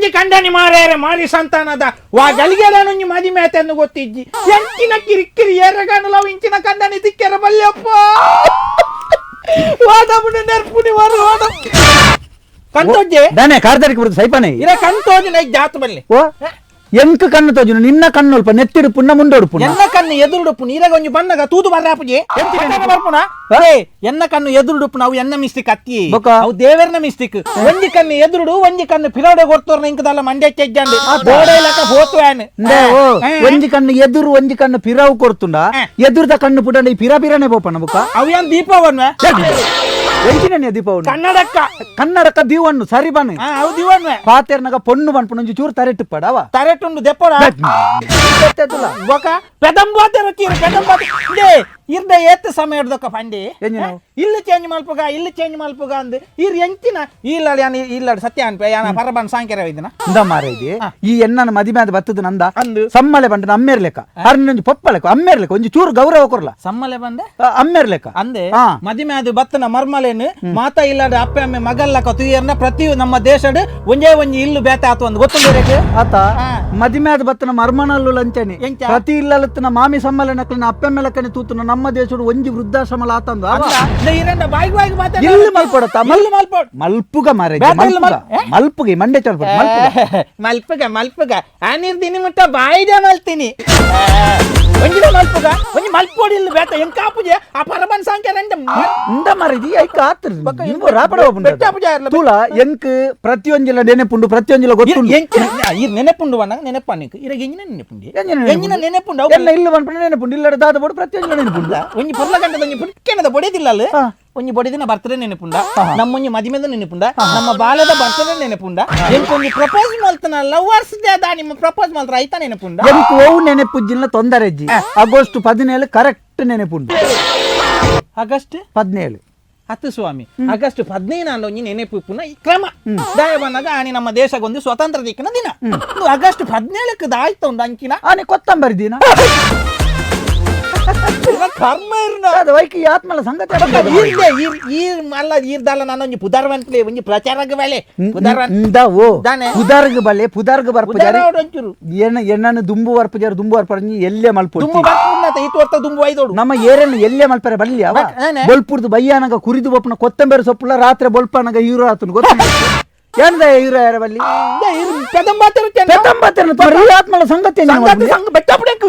ಒಂಜಿ ಕಂಡನಿ ಮಾರೇರೆ ಮಾರಿ ಸಂತಾನದ ವಾ ಗಲಿಗೆಡನೊಂಜಿ ಮದಿಮೆ ಆತನ್ನು ಗೊತ್ತಿಜ್ಜಿ ಎಂಚಿನ ಕಿರಿಕಿರಿ ಏರಗಾನಲವು ಇಂಚಿನ ಕಂಡನಿ ತಿಕ್ಕೆರ ಬಲ್ಯಪ್ಪ ವಾದಮುನ ನೆರ್ಪುನಿ ವಾರ ವಾದ ಕಂತೋಜೆ ದಾನೆ ಕಾರ್ದರಿಗೆ ಬರುದು ಸೈಪನೆ ಇರ ಕಂತೋಜಿ ನೈ ಜಾತು ಬಲ್ಲಿ ಓ ಎಂಕ ಕಣ್ಣು ತೋಜುನು ನಿನ್ನ ಕಣ್ಣು ಅಲ್ಪ ನೆತ್ತಿಡು ಪುಣ್ಣ ಮುಂಡೋಡು ಪುಣ್ಣ ಎನ್ನ ಕಣ್ಣು ಎದುರುಡುಪ್ಪು ನೀರಾಗ ಒಂಜಿ ಬನ್ನಗ ತೂದು ಬರ್ರಾಪುಜಿ ಬರ್ಪುನ ಏ ಎನ್ನ ಕಣ್ಣು ಎದುರುಡುಪ್ಪು ನಾವು ಎನ್ನ ಮಿಸ್ಟಿಕ್ ಅತ್ತಿ ಬೊಕ? ಅವು ದೇವರ್ನ ಮಿಸ್ಟಿಕ್ ಒಂಜಿ ಕಣ್ಣು ಎದುರುಡು ಒಂಜಿ ಕಣ್ಣು ಪಿರವಡೆ ಕೊಡ್ತೋರ್ನ ಇಂಕದಲ್ಲ ಮಂಡ್ಯ ಚೆಜ್ಜಂಡು ಬೋಡೆ ಇಲ್ಲಕ ಹೋತು ಆನ್ ಇಂದೇ ಓ ಒಂಜಿ ಕಣ್ಣು ಎದುರು ಒಂಜಿ ಕಣ್ಣು ಪಿರಾವು ಕೊಡ್ತುಂಡ ಎದುರುದ ಕಣ್ಣು ಪುಟಂಡ ಈ ಪಿರ ಪಿರನೆ ಪೋಪಣ್ಣ ಬುಕ್ಕ ಅವು ಏನ್ ದೀಪವನ್ವ ಎಂಚಿನ ದೀಪವಣ್ಣು ಕನ್ನಡಕ್ಕ ಕನ್ನಡಕ್ಕ ದೀವಣ್ಣು ಸರಿ ಬನ್ನಿ ಅವು ದೀವನ್ವೆ ಪಾತೆರ್ನಗ ಪೊಣ್ಣು ಬನ್ಪುಣ ಒಂಜಿ ಚೂರು ತರೆಟ್ಟು ಪಡವ ತರೆಟುಂಡು ದೆಪ್ಪಡ ಬೊಕ ಪೆದಂಬೋತೆ ರೊಕ್ಕೀರು ಪೆದಂಬೋತೆ ಇಂದೇ ಇರ್ದ ಏತ್ ಸಮಯ ಹಿಡ್ದೊಕ್ಕ ಪಂಡಿ ಎಂಜಿನ? ಇಲ್ಲು ಚೇಂಜ್ ಮಲ್ಪುಗ ಇಲ್ಲು ಚೇಂಜ್ ಮಲ್ಪುಗ ಅಂದ್ ಇರ್ ಎಂಚಿನ ಈಲಾಡ್ ಯಾನ್ ಇಲ್ಲಾಡ್ ಸತ್ಯ ಅನ್ಪೆ ಯಾನ ಪರಬನ್ ಸಾಂಕೆರ ಇದನ್ನ ಇಂದ ಮಾರೈದಿ ಈ ಎನ್ನನ ಮದಿಮೆ ಆದ ಬತ್ತದ ನಂದ ಅಂದು. ಸಮ್ಮಲೆ ಬಂಡ ಅಮ್ಮೇರ್ ಲೆಕ್ಕ ಅರ್ನೊಂಜಿ ಪೊಪ್ಪ ಲೆಕ್ಕ ಅಮ್ಮೇರ್ ಲೆಕ್ಕ ಒಂಜಿ ಚೂರು ಗೌರವ ಕೊರ್ಲ ಸಮ್ಮಲೆ ಬಂದೆ ಅಮ್ಮೇರ್ ಲೆಕ್ಕ ಅಂದೆ ಹಾ. ಮದಿಮೆ ಅದು ಬತ್ತನ ಮರ್ಮಲೇನು ಮಾತಾ ಇಲ್ಲಾಡ ಅಪ್ಪೆ ಅಮ್ಮೆ ಮಗಲ್ಲಕ ತುಯರ್ನ ಪ್ರತಿ ನಮ್ಮ ದೇಶಡ್ ಒಂಜೇ ಒಂಜಿ ಇಲ್ಲು ಬೇತ ಆತು ಒಂದು ಗೊತ್ತುಂದಿರೇಕ್ ಆತ ಹಾ. ಮದಿಮೆ ಆದ ಬತ್ತನ ಮರ್ಮನಲ್ಲು ಲಂಚನಿ ಎಂಚ? ಪ್ರತಿ ಇಲ್ಲಲತ್ತನ ಮಾಮಿ ಸಮ್ಮಲೆ ನಕ್ಲಿನ ಅಪ್ಪೆ ಲೆಕ್ಕನೆ ತೂತನ ನಮ್ಮ ದೇಶಡ್ ಒಂಜಿ ವೃದ್ಧಾಶ್ರಮ ಆತಂದು ಅವ. ಇರಂಡ ಬಾಯಿಗೆ ಬಾಯಿಗೆ ಮಾತಾಡ ಇಲ್ಲು ಮಲ್ಪೊಡತ್ತ ಇಲ್ಲು ಮಲ್ಪೊಡ್ ಮಲ್ಪುಗ ಮಾರೈದಿ ಬೇತ ಇಲ್ಲು ಮಲ್ಪುಗ ಮಲ್ಪುಗ ಈ ಮಂಡೆ ಚಲ್ಪ ಮಲ್ಪುಗ ಮಲ್ಪುಗ ಮಲ್ಪುಗ ಆ ನೀರ್ ಮುಟ್ಟ ಬಾಯಿದೆ ಮಲ್ತೀನಿ ಒಂಜಿದ ಮಲ್ಪುಗ ಒಂಜಿ ಮಲ್ಪೊಡಿ ಇಲ್ಲ ಬೇತ ಎಂಕ ಆಪುಜೆ ಆ ಪರಬನ್ ಸಾಂಕ್ಯಾರ ಇಂದ ಮಾರೈದಿ ಐಕ ಆತ್ರ ಇಂಬು ರಾಪಡ ಬೆಟ್ಟ ಆಪುಜೆ ಇರ್ಲ. ತುಳ ಎಂಕ್ ಪ್ರತಿಯೊಂಜಿಲ ನೆನೆಪುಂಡು ಪ್ರತಿಯೊಂಜಿಲ ಗೊತ್ತುಂಡು ಎಂಚಿನ ಇರ್ ನೆನಪುಂಡು ಬಂದಾಗ ನೆನಪನ್ನಿಕ್ ಇರಗ ಎಂಜಿನ ನೆನಪುಂಡಿ ಎಂಜಿನ ನೆನಪುಂಡು ಅವು ಎಲ್ಲ ಇಲ್ಲ ಪನ್ಪುಂಡು ನೆನಪುಂಡು ಇಲ್ಲಡ ದಾದ ಬೋಡು ಪ್ರತಿಯೊಂಜಿಲ ನೆನಪುಂಡು ಒಂಜಿ ಪೊರ್ಲ ಗಂಟದ ಒಂಜಿ ಪುಟ್ಕೆನದ ಬೊಡೆದಿಲ್ಲ ಅಲ್ಲ ಹಾ. ಒಂಜಿ ಬೊಡೆದಿನ ಬರ್ತಡೇ ನೆನಪುಂಡ ನಮ್ಮೊಂಜಿ ಮದಿಮೆದ ನೆನಪುಂಡ ನಮ್ಮ ಬಾಲದ ಬರ್ತಡೇ ನೆನಪುಂಡ ಎಂಕೊಂಜಿ ಪ್ರಪೋಸ್ ಮಲ್ತನ ಲವರ್ಸ್ ದಾದ ನಿಮ್ಮ ಪ್ರಪೋಸ್ ಮಲ್ತ್ರ ಐತ ನೆನಪುಂಡ ಎಂಕ್ ಓವು ನೆನಪುಜ್ಜಿಲ್ಲ ತೊಂದರೆ ಅಜ್ಜಿ ಆಗಸ್ಟ್ 17 ಕರೆಕ್ಟ್ ನೆನಪುಂಡು ಆಗಸ್ಟ್ 17 ಹತ್ತು ಸ್ವಾಮಿ ಆಗಸ್ಟ್ 15 ಅಂಡ ಒಂಜಿ ನೆನಪು ಇಪ್ಪುನ ಈ ಕ್ರಮ ದಾಯ ಬಂದಾಗ ಆನಿ ನಮ್ಮ ದೇಶಕ್ಕೊಂದು ಸ್ವತಂತ್ರ ದಿಕ್ಕಿನ ದಿನ ಇದು ಆಗಸ್ಟ್ 17ಕ್ಕೆ ದಾಯ್ತ ಉಂಡು ಅಂಕಿನ ಆನೆ ಕೊತ್ತಂಬರಿ ದಿನ ಕರ್ಮ ಇರ್ನ ಅದು ವೈಕಿ ಆತ್ಮಲ ಸಂಗತಿ ಆಪುಂಡು. ಈರ್ದೆ ಈರ್ ಈರ್ ಮಲ್ಲ ಈರ್ದಲ್ಲ ನಾನೊಂಜಿ ಪುದರ್ವಂತ್ಲೆ ಒಂಜಿ ಪ್ರಚಾರಕ್ಕೆ ಬೇಲೆ ಪುದರ್ವಂತ ಇಂದ ಓ ದಾನೆ. ಪುದಾರ್ಗ್ ಬಲೆ ಪುದಾರ್ಗ್ ಬರ್ಪುಜಾರಿ ಪುದರ್ ಒಂಚೂರು ಎಣ್ಣ ಎಣ್ಣನ ದುಂಬು ವರ್ಪುಜಾರು ದುಂಬು ವರ್ಪುಜಾರಿ ಎಲ್ಲೇ ಮಲ್ಪು ದುಂಬು ಬರ್ಪುನ್ನತ ಈ ತೋರ್ತ ದುಂಬು ಐದೋಡು ನಮ್ಮ ಏರನ್ನು ಎಲ್ಲೇ ಮಲ್ಪರೆ ಬಲ್ಲಿ ಅವ ಬಟ್ ಏನೆ? ಬೊಲ್ಪುರ್ದು ಬಯ್ಯಾನಗ ಕುರಿದು ಬೊಪ್ಪನ ಕೊತ್ತಂಬರಿ ಸೊಪ್ಪುಲ ರಾತ್ರಿ ಬೊಲ್ಪನಗ ಹೀರೋ ಆತನು ಗೊತ್ತ ಏನದ ಹೀರೋ ಯಾರ ಬಲ್ಲಿ ಆತ್ಮಲ ಸಂಗತಿ ಏನ್ ಮಾಡ್ಲಿ?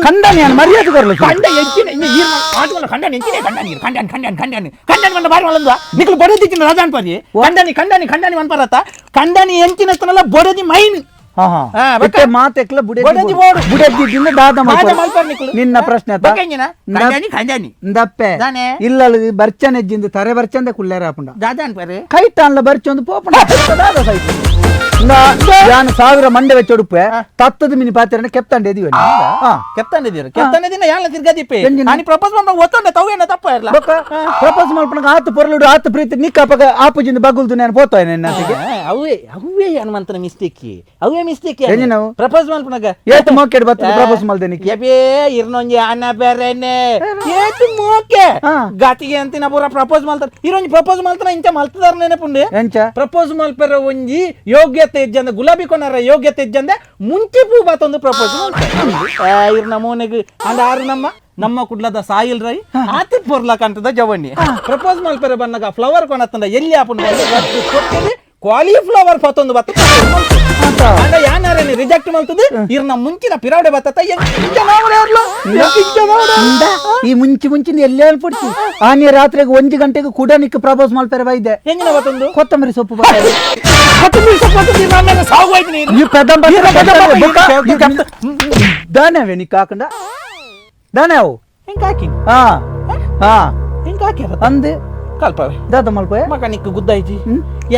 ಕಂಡನಿ ಯಾನ್ ಮರ್ಯಾದೆ ಕೊರ್ಲ ಸುಮ್ನೆ. ಕಂಡ ಎಂಚಿನ ಇನ್ನು ಈರ್ ಆಟವಲ್ಲ ಕಂಡನಿ ಎಂಚಿನ ಕಂಡನಿ ಕಂಡನ್ ಕಂಡನ್ ಕಂಡನ್ ಕಂಡನ್ ಬಂದ ಬಾರಿ ಮಲಂದ ನಿಕ್ಲು ಬಡದಿಕ್ಕಿನ ರಾಜಾನ್ ಪರಿ ಕಂಡನಿ ಕಂಡನಿ ಕಂಡನಿ ಮನ್ಪರತ ಕಂಡನಿ ಎಂಚಿನ ತನಲ ಬಡದಿ ಮೈನ್ ಹಾ, ಹಾ. ಹಾ, ಬಕ್ಕ. ಇತ್ತೆ ಮಾತೆಕ್ಲ ಬುಡೆದಿ ಬುಡೆದಿ ಬೋಡು. ಬುಡೆದಿದ್ದಿಂದ ದಾದ ದಾದ ಮಲ್ಪರ್ ನಿಕ್ಲು. ನಿನ್ನ ಪ್ರಶ್ನೆ ಆತ? ಬಕ್ಕ ಎಂಜಿನ? ಕಂಡನಿ ಕಂಡನಿ ಇಂದಪ್ಪೆ ದಾನೆ? ಇಲ್ಲಲ್ ಬರ್ಚನೆಜ್ಜಿಂದ ತರೆ ಬರ್ಚಂದೆ ಕುಲ್ಲೇರ ಆಪುಂಡ ದಾದಾನ್ ಪರಿ ಕೈಟಾನ್ಲ ಬರ್ಚೊಂದು ಪೋಪುಂಡ ದಾದ ಸೈತು ಯಾನು 1000 ಮಂಡೆ ವೆಚ್ಚೊಡುಪ್ಪೆ ತತ್ತದ ಮಿನಿ ಪಾತ್ರೆನ ಕೆಪ್ತಾಂಡೆ ಇದೀವಿ ಕೆತ್ತನಿದ್ದೀರ ಕೆತ್ತನಿದಿನ ಯಾಲ ತಿರ್ಗದಿಪ್ಪೆ ಎಂಜಿನ? ಆನಿ ಪ್ರಪೋಸ್ ಮಾಡ್ದಾಗ ಒತ್ತೊಂಡೆ ತವೇನ ತಪ್ಪ ಇರ್ಲ ಪ್ರಪೋಸ್ ಮಲ್ಪನಗ ಆತು ಪೊರ್ಲುಡು ಆತು ಪ್ರೀತಿ ನಿಕ್ಕ ಅಪಗ ಆಪುಜಿಂದ ಬಗುಲ್ದು ನಾನು ಪೋತೋ ನಿನ್ನಂತಿಗೆ ಅವೇ ಅವೇ ಹನುಮಂತನ ಮಿಸ್ಟೇಕ್ ಅವೇ ಮಿಸ್ಟೇಕ್ ಎಂಜಿನವು? ಪ್ರಪೋಸ್ ಮಲ್ಪನಗ ಏತು ಮೋಕೆಡ್ ಬರ್ತದೆ ಪ್ರಪೋಸ್ ಮಲ್ದೆ ನಿಕ್ಕಿ ಎಬೇ ಇರ್ನೊಂಜಿ ಅನ್ನ ಬೇರೆನೆ ಏತು ಮೋಕೆ ಹಾ. ಗತಿಗೆ ಅಂತಿನ ಪೂರ ಪ್ರಪೋಸ್ ಮಲ್ತಾರ ಇರೊಂಜಿ ಪ್ರಪೋಸ್ ಮಲ್ತಾನ ಇಂಚ ಮಲ್ತದಾರ ನೆನಪುಂಡೆ ಎಂಚ ಪ್ರಪೋಸ್ ಮಲ್ಪೆರ ಒಂಜಿ ಯೋಗ್ಯತೆ ಇಜ್ಜಂದ ಗುಲಾಬಿ ಕೊನರ ಯೋಗ್ಯತೆ ಇಜ್ಜಂದ ಮುಂಚೆ ಪೂ ಬಾತೊಂದು ಪ್ರಪೋಸ್ ಮಲ್ತಾರೆ ಇರ್ ನಮೂನೆಗ್ ಅಂದ ಆರು ನಮ್ಮ ನಮ್ಮ ಕುಡ್ಲದ ಸಾಯಿಲ್ ರೈ ಆತಿ ಪೊರ್ಲ ಕಂಟದ ಜವಣ್ಣಿ ಪ್ರಪೋಸ್ ಮಲ್ಪೆರ ಬನ್ನಗ ಫ್ಲವರ್ ಕೊನತ್ತಂದ ಎಲ್ಲಿ ಆಪುಂಡು ಕೊಟ್ಟದೆ ಕಾಲಿಫ್ಲವರ್ ಪತ್ತೊಂದು ಬತ್ತ ಅಂಡ ಯಾನಾರೇನೆ ರಿಜೆಕ್ಟ್ ಮಲ್ತದೆ ಇರ್ನ ಮುಂಚಿನ ಪಿರಾವಡೆ ಬತ್ತ ಇಂದ ಈ ಮುಂಚಿ ಮುಂಚಿನ ಎಲ್ಲೇ ಅನ್ಪುಡ್ತಿ ಆನೆ ರಾತ್ರಿಗೆ 1 ಗಂಟೆಗೆ ಕೂಡ ನಿಕ್ಕ ಪ್ರಪೋಸ್ ಮಲ್ಪೆರ ಬೈದೆ ಹೆಂಗಿನ ಬತ್ತೊಂದು ಕೊತ್ತಂಬರಿ ಸೊಪ್ಪು ಬರ್ತದೆ. ಕೊತ್ತಂಬರಿ ಸೊಪ್ಪು ಬತ್ತೊಂದು ಇರ್ನ ಆಮೇಲೆ ಸಾವು ಆಯ್ತು ನೀನು. ಈ ಪೆದಂಬ ಬುಕ್ಕ, ದಾನವೇ ನಿಕ್ಕ ಹಾಕಂಡ ದಾನೆ ಅವು ಹೆಂಗ್ ಹಾಕಿ ಹಾ ಹಾ ಹೆಂಗ್ ಹಾಕಿ ಅಂದೆ ಕಲ್ಪವೆ ದಾದ ಮಲ್ಪೆ ಮಗ ನಿಕ್ಕು ಗುದ್ದಾಯ್ತಿ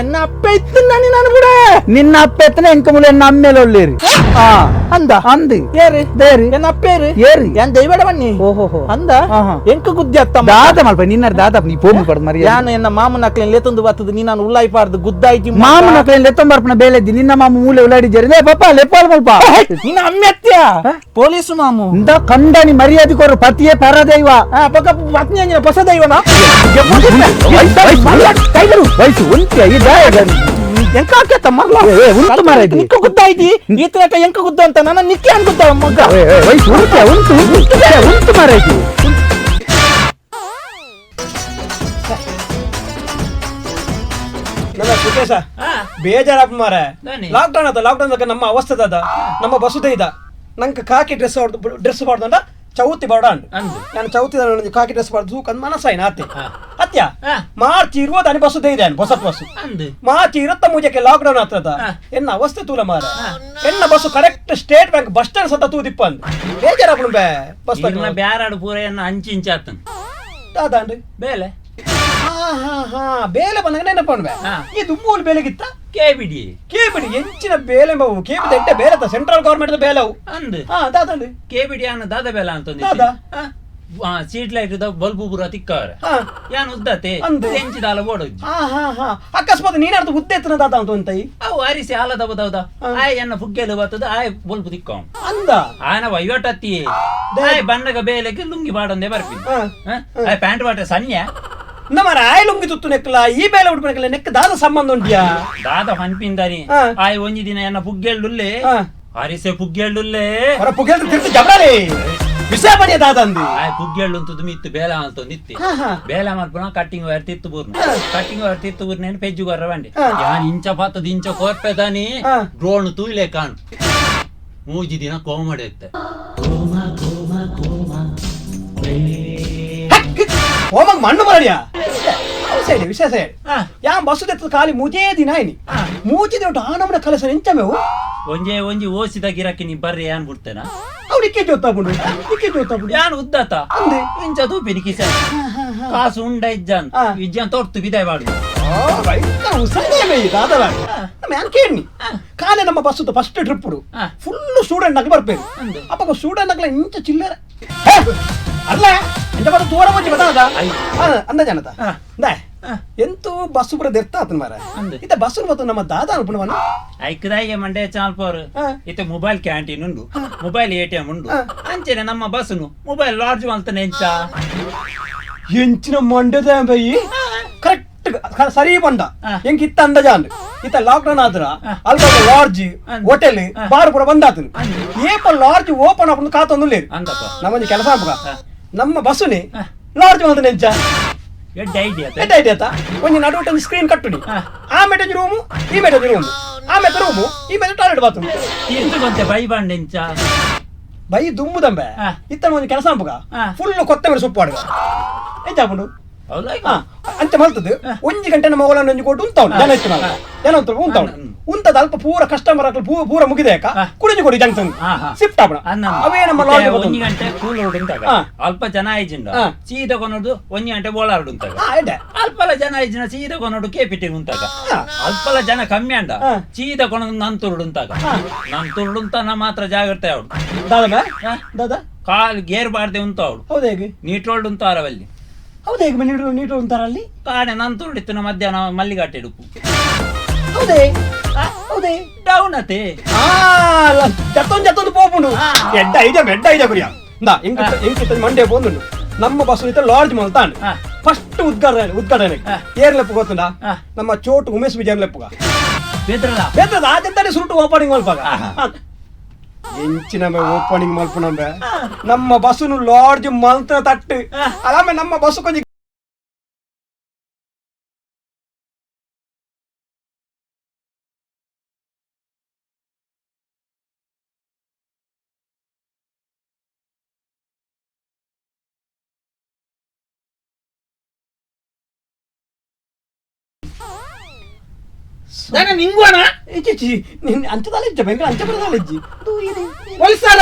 ಎನ್ನ ಅಪ್ಪ ಇತ್ತು ನಾನು ನಾನು ಬಿಡ ನಿನ್ನ ಅಪ್ಪ ಎತ್ತನ ಎಂಕ ಮುಲೆ ಎನ್ನ ಅಮ್ಮೇಲೆ ಒಳ್ಳೇರಿ ಹಾ ಅಂದ ಅಂದು ಏರಿ ದೇರಿ ಎನ್ನ ಅಪ್ಪೇರಿ ಏರಿ ಏನ್ ದೈವಡ ಬನ್ನಿ ಓಹೋಹೋ ಅಂದ ಆಹಾ. ಎಂಕ ಗುದ್ದಿ ಅತ್ತಮ್ಮ ದಾದ ಮಲ್ಪ ನಿನ್ನ ದಾದ ನೀ ಪೋಮು ಪಡ್ದು ಮರಿ ಯಾನು ಎನ್ನ ಮಾಮನ ಅಕ್ಲೇನ್ ಲೇತೊಂದು ಬತ್ತದ ನೀ ನಾನು ಉಳ್ಳಾಯ್ಪಾರ್ದು ಗುದ್ದಾಯ್ತಿ ಮಾಮನ ಕೈಯಲ್ಲಿ ಎತ್ತೊಂಬರ್ಪನ ಬೇಲೆದ್ದಿ ನಿನ್ನ ಮಾಮ ಮೂಲೆ ಉಳ್ಳಾಡಿ ಜರಿ ಪಾಪ ಲೆಪ್ಪಾಲ್ ಮಲ್ಪ ನಿನ್ನ ಅಮ್ಮೆ ಅತ್ಯ ಪೊಲೀಸ್ ಮಾಮು ಇಂದ ಕಂಡನಿ ಮರ್ಯಾದೆ ಕೊರು ಪತಿಯೇ ಪರದೈವ ಆ ಪಕ್ಕ ಪತ್ನಿ ಅಂಜಿನ ಹೊಸ ದೈವನ ವಯಸ್ಸು ಒಂತೆ ಈ ದಾಯ ಎಂಕಾಕೆ ಮರ್ಲ ಉಂಟು ಮಾರಾಯ್ತಿ. ನಿಕ್ಕ ಗುದ್ದಾಯ್ತಿ ಈತನಕ ಎಂಕ ಗುದ್ದ ಅಂತ ನನ್ನ ನಿಕ್ಕೆ ಅನ್ಗುದ್ದ ಮಗ್ಗ. ವಯಸ್ಸು ಉಂಟು ಉಂಟು ಉಂಟು ಉಂಟು ಮಾರಾಯ್ತಿ. ನನ್ನ ಸುಖೇಶ ಬೇಜಾರಪ್ಪ ಮಾರ. ಲಾಕ್ಡೌನ್ ಅದ, ಲಾಕ್ಡೌನ್ ನಮ್ಮ ಅವಸ್ಥೆ ಅದ. ನಮ್ಮ ಬಸುದೇ ಇದ ನಂಗೆ ಕಾಕಿ ಡ್ರೆಸ್ ಡ್ರೆಸ್ ಮಾಡ್ದಂಡ ಚೌತಿ ಬಾಡ ಅಂಡು. ನಾನು ಚೌತಿ ಕಾಕಿ ಡ್ರೆಸ್ ಬಾರ್ದು ತೂಕಂದ್ ಮನಸ್ಸಾಯ್ನ ಆತೆ ಅತ್ಯ. ಮಾರ್ಚ್ ಇರುವುದು ಅನಿ ಬಸ್ಸು ಇದೆ ಹೊಸ ಬಸ್ಸು. ಮಾರ್ಚ್ ಇರುತ್ತ ಮುಜಕ್ಕೆ ಲಾಕ್ಡೌನ್ ಆತದ. ಎನ್ನ ಅವಸ್ಥೆ ತೂಲ ಮಾರ. ಎನ್ನ bus correct State Bank bus stand ಸತ ತೂದಿಪ್ಪ ಅಂದ್ ಬೇಜಾರಪ್ಪನು ಬೇ ಬಸ್. ಬ್ಯಾರಾಡು ಪೂರ ಎನ್ನ ಅಂಚಿ ಇಂಚ ಆತನ್. ದಾದಾಂಡ್ರಿ ಬೇಲೆ. ಹಾ ಹಾ ಹಾ, ಬೇಲೆ ಬಂದಾಗ ನೆನಪಣ್ವೆ. ಈ ದುಮ್ಮೂಲ್ ಬೇಲೆಗಿತ್ತ ಕೆಬಿಡಿ. ಕೇಬಿಡಿ ಎಂಚಿನ ಬೇಲೆ ಬಾವು. ಕೇಬಿ ದೆಡ್ಡೆ ಬೇಲೆ ಸೆಂಟ್ರಲ್ ಗವರ್ಮೆಂಟ್ ಬೇಲೆ ಅವು. ಅಂದ್. ಹಾ, ದಾದಂಡ್ರಿ. ಕೆಬಿಡಿ ಅನ್ನ ದಾದ ಬೇಲೆ ಅಂತ. ದಾದ? Seat light bulb ಪೂರ ತಿಕ್ಕವ್ರೆ. ಯಾನ್ ಉದ್ದತೆ. ಅಂದ್. ಎಂಚಿದಾಲ ಓಡೋಜ್. ಹಾ ಹಾ ಹಾ, ಅಕಸ್ಮಾತ್ ನೀನಾರ್ದು ಉದ್ದ ಎತ್ತನ ದಾದ ಅಂತ ಒಂತೈ. ಅವು ಅರಿಸಿ ಆಲದ ಬದೌದ ಆಯ್ ಎನ್ನ ಪುಗ್ಗೆಲು ಬರ್ತದ ಆಯ್ ಬಲ್ಬು ತಿಕ್ಕವ್. ಅಂದ. ಆನ ವೈವಟತ್ತಿ ಆಯ್ ಬಣ್ಣಗ ಬೇಲೆಗೆ ಲುಂಗಿ ಬಾಡೊಂದೇ ಬರ್ಪಿ. ಆಯ್ ಪ್ಯಾಂಟ್ ಬಾಟ ಸನ್ಯ. ನಮ್ಮ ಆಯ್ ಲುಂಗಿ ತುತ್ತು ನೆಕ್ಕಲ ಈ ಬೇಲೆ ಉಡ್ಪನೆಕ್ಕಲ ನೆಕ್ ದಾದ ಸಂಬಂಧ ಉಂಟ್ಯಾ? ದಾದ ಹನ್ಪಿಂದಾನಿ. ಆಯ್ ಒಂಜಿ ದಿನ ಎನ್ನ ಪುಗ್ಗೆಳ್ಳುಲ್ಲೆ. ಅರಿಸೆ ಪುಗ್ಗೆಳ್ಳುಲ್ಲೆ. ಹೊರ ಪುಗ್ಗೆಳ್ಳು ತಿರ್ತು ಜಬಡಾಲಿ ವಿಷಯ ಬನ್ನಿ ದಾದ ಅಂದಿ. ಆಯ್ ಪುಗ್ಗೆಳ್ಳು ಅಂತದ್ದು ಮಿತ್ತು ಬೇಲೆ ಅಂತೊಂದಿತ್ತಿ. ಬೇಲೆ ಮಲ್ಪುನ ಕಟ್ಟಿಂಗ್ ವೈರ್ ತಿತ್ತು ಬೂರ್ನ ಕಟ್ಟಿಂಗ್ ವೈರ್ ತಿತ್ತು ಬೂರ್ನೇನು ಪೆಜ್ಜು ಗೊರ್ರ ಬಂಡಿ. ಯಾನ್ ಇಂಚ ಪಾತದ ಇಂಚ ಕೋರ್ಪೆ ತಾನಿ. ಡ್ರೋನ್ ತೂಯ್ಲೆ ಕಾಣು. ಮೂಜಿ ದಿನ ಕೋಮಡೆ ಇತ್ತೆ. ಓಮಗ್ ಮಣ್ಣು ಬರಡಿಯಾ ಸೈಡ್ ವಿಶೇಷ ಸೈಡ್. ಯಾ ಬಸ್ಸು ತೆತ್ತದ ಖಾಲಿ ಮೂಜೇ ದಿನ ಐನಿ ಮೂಜಿ ದಿನ ಆ ನಮ್ಮನೆ ಕಲಸ ಎಂಚಮೆವು. ಒಂಜೇ ಒಂಜಿ ಓಸಿದ ಗಿರಕ್ಕೆ ನೀ ಬರ್ರಿ ಯಾನ್ ಬಿಡ್ತೇನ. ಅವ್ನು ಇಕ್ಕೆ ಜೋತಾಪುಂಡು ಇಕ್ಕೆ ಜೋತಾಪುಂಡು. ಯಾನ್ ಉದ್ದತ. ಅಂದೆ. ಇಂಚ ತೂಪಿನಿ ಕಿಸ ಕಾಸು ಉಂಡ ಇಜ್ಜಾನ್. ಇಜ್ಜಾನ್ ತೊರ್ತು ಬಿದಾಯ್ ಬಾಡು. ನಮ್ಮ ಕೇಳಿ ಕಾಲೆ ನಮ್ಮ bus first trip full student ಆಗಿ ಬರ್ಪೇರು. ಅಪ್ಪ ಸ್ಟೂಡೆಂಟ್ ಆಗಲ ಇಂಚ ಚಿಲ್ಲರೆ ಅಲ್ಲ ಎಂತ ಬರ ದೂರ ಬಂಜಿ ಬದಾದ ಅಂದ ಜನತ ಎಂತೂ ಬಸ್ಸು ಪೂರ ದೆರ್ತ ಆತನ ಮಾರ. ಇತ್ತ ಬಸ್ಸು ಬತ್ತು ನಮ್ಮ ದಾದ ಅನ್ಪುಣವನು. ಐಕದಾಯಿಗೆ ಮಂಡೆ ಚಾಲ್ಪೋರು ಇತ್ತೆ ಮೊಬೈಲ್ ಕ್ಯಾಂಟೀನ್ ಉಂಡು, ಮೊಬೈಲ್ ಎಟಿಎಂ ಉಂಡು. ಅಂಚೆನೆ ನಮ್ಮ ಬಸ್ಸುನು ಮೊಬೈಲ್ ಲಾಡ್ಜ್ ಮಲ್ತನೆ ಎಂಚ. ಎಂಚಿನ ಮಂಡ್ಯದ ಬೈ ಕರೆಕ್ಟ್ ಸರಿ ಬಂದ. ಎಂಕ್ ಇತ್ತ ಅಂದಾಜ ಇತ್ತ ಲಾಕ್ಡೌನ್ ಆದ್ರ ಅಲ್ಪ large hotel bar ಪೂರ ಬಂದಾತನು. ಏಪ ಲಾಡ್ಜ್ ಓಪನ್ ಆಪುಂಡು ಕಾತೊಂದು ನಮ್ಮೊಂಜಿ ಕೆಲಸ ಆಪುಗ ನಮ್ಮ ಬಸ್ಸುನಿ ಲಾಡ್ಜ್ ಮಲ್ತನೆ ಎಂಚ. ಎಡ್ಡೆ ಐಡಿಯಾ. ಎಡ್ಡೆ ಐಡಿಯಾ. ಒಂಜಿ ನಡುವಿಟ್ಟು ಒಂದು ಸ್ಕ್ರೀನ್ ಕಟ್ಟುನಿ. ಆ ಮೆಟಜ್ ರೂಮು ಈ ಮೆಟಜ್ ರೂಮು ಆ ಮೆತ ರೂಮು ಈ ಮೆತ ಟಾಯ್ಲೆಟ್ ಬಾತ್ರೂಮ್. ತೀರ್ತು ಬೈ ಬಾಂಡೆಂಚ. ಬೈ ದುಂಬುದಂಬೆ ಇತ್ತ ಒಂಜಿ ಕೆಲಸ ಆಪುಗ ಫುಲ್ ಕೊತ್ತಂಬರಿ ಸೊಪ್ಪು ಆಡುಗ ಎಂಚ ಆಪುಂಡು ಅಂಚ ಮಲ್ತದ್ದು ಒಂಜಿ ಗಂಟೆ ನಮ್ಮ ಓಲನ್ ಒಂಜಿ ಕೊಟ್ಟು ಉಂತಾವನು ಜನ ಹೆಚ್ಚು ಜನ ಉಂತ ಉಂತಾವನು ಉಂತದ ಅಲ್ಪ ಪೂರ ಕಸ್ಟಮರ್ ಹಾಕಲು ಪೂರ ಮುಗಿದೇಕ ಕುಡಿಜಿ ಕೊಡಿ ಜಂಕ್ಷನ್ ಶಿಫ್ಟ್ ಆಪಣ ಅವೇ ನಮ್ಮ ಲಾಡ್ಜ್. ಒಂಜಿ ಗಂಟೆ ಕೂಲ್ ಉಂತಾಗ ಅಲ್ಪ ಜನ ಆಯ್ಜಿಂಡ ಸೀದಾ ಕೊನೋಡು ಒಂಜಿ ಗಂಟೆ ಬೋಳಾರ್ಡ್ ಉಂತಾಗ. ಅಲ್ಪಲ ಜನ ಆಯ್ಜಿನ ಸೀದಾ ಕೊನೋಡು ಕೆಪಿಟಿ ಉಂತಾಗ. ಅಲ್ಪಲ ಜನ ಕಮ್ಮಿ ಅಂಡ ಸೀದಾ ಕೊನೋದು ನಂತುರುಡು ಉಂತಾಗ. ನಂತುರುಡು ಉಂತಾನ ಮಾತ್ರ ಜಾಗ್ರತೆ ಅವಡು. ದಾದಾ ದಾದಾ ಕಾಲ್ ಗೇರ್ ಬಾರ್ದೆ ಉಂತಾವಡು. ಹೌದು ಹೇಗೆ ನೀಟ್ರೋಲ್ಡ್ ಉಂತಾರವಲ್ಲಿ. ಹೌದು ಹೇಗೆ ನೀರು ನೀರು ಉಂತಾರಲ್ಲಿ ಕಾಣೆ ನಂತುರುಡಿತ್ತು ಮಧ್ಯಾಹ್ನ ಮಲ್ಲಿಗಾಟೆ ಇಡುಪು. ಹೌದೇ ಹೌದೇ ಡೌನ್ ಅತೆ. ಜತ್ತೊಂದು ಜತ್ತೊಂದು ಪೋಪುಂಡು. ಎಡ್ಡ ಐಡಿಯಾ ಎಡ್ಡ ಐಡಿಯಾ ಕುರಿಯ ಇಂದ ಎಂಕ್ ಎಂಕ್ ಮಂಡೆ ಪೋಂದುಂಡು. ನಮ್ಮ ಬಸ್ಸು ಇತ್ತ ಲಾಡ್ಜ್ ಮಲ್ತಾಂಡು ಫಸ್ಟ್ ಉದ್ಘಾಟನೆ ಉದ್ಘಾಟನೆ ಏರ್ ಲೆಪ್ಪು ಗೊತ್ತುಂಡ ನಮ್ಮ ಚೋಟು ಉಮೇಶ್ ವಿಜಯನ್ ಲೆಪ್ಪುಗ ಬೆದ್ರಲ ಬೆದ್ರದ ಆದೆಂತಾನೆ ಸುರುಟು ಓಪನಿಂಗ್ ಮಲ್ಪಾಗ ಎಂಚಿನ ಓಪನಿಂಗ್ ಮಲ್ಪುನಂಬೆ ನಮ್ಮ ಬಸ್ಸುನು ಲಾಡ್ಜ್ ಮಲ್ತ ತಟ್ಟು ಅದಾಮೆ ನಮ್ಮ ಬಸ್ಸು ಕೊಂಚ ನಿಂಗುವನ ಇಜ್ಜಿ ನಿನ್ ಅಂಚದಾಲ ಇಜ್ಜ ಬೆಂಗಳ ಅಂಚ ಬರದಾಲ ಇಜ್ಜಿ ಹೊಯ್ಸಲ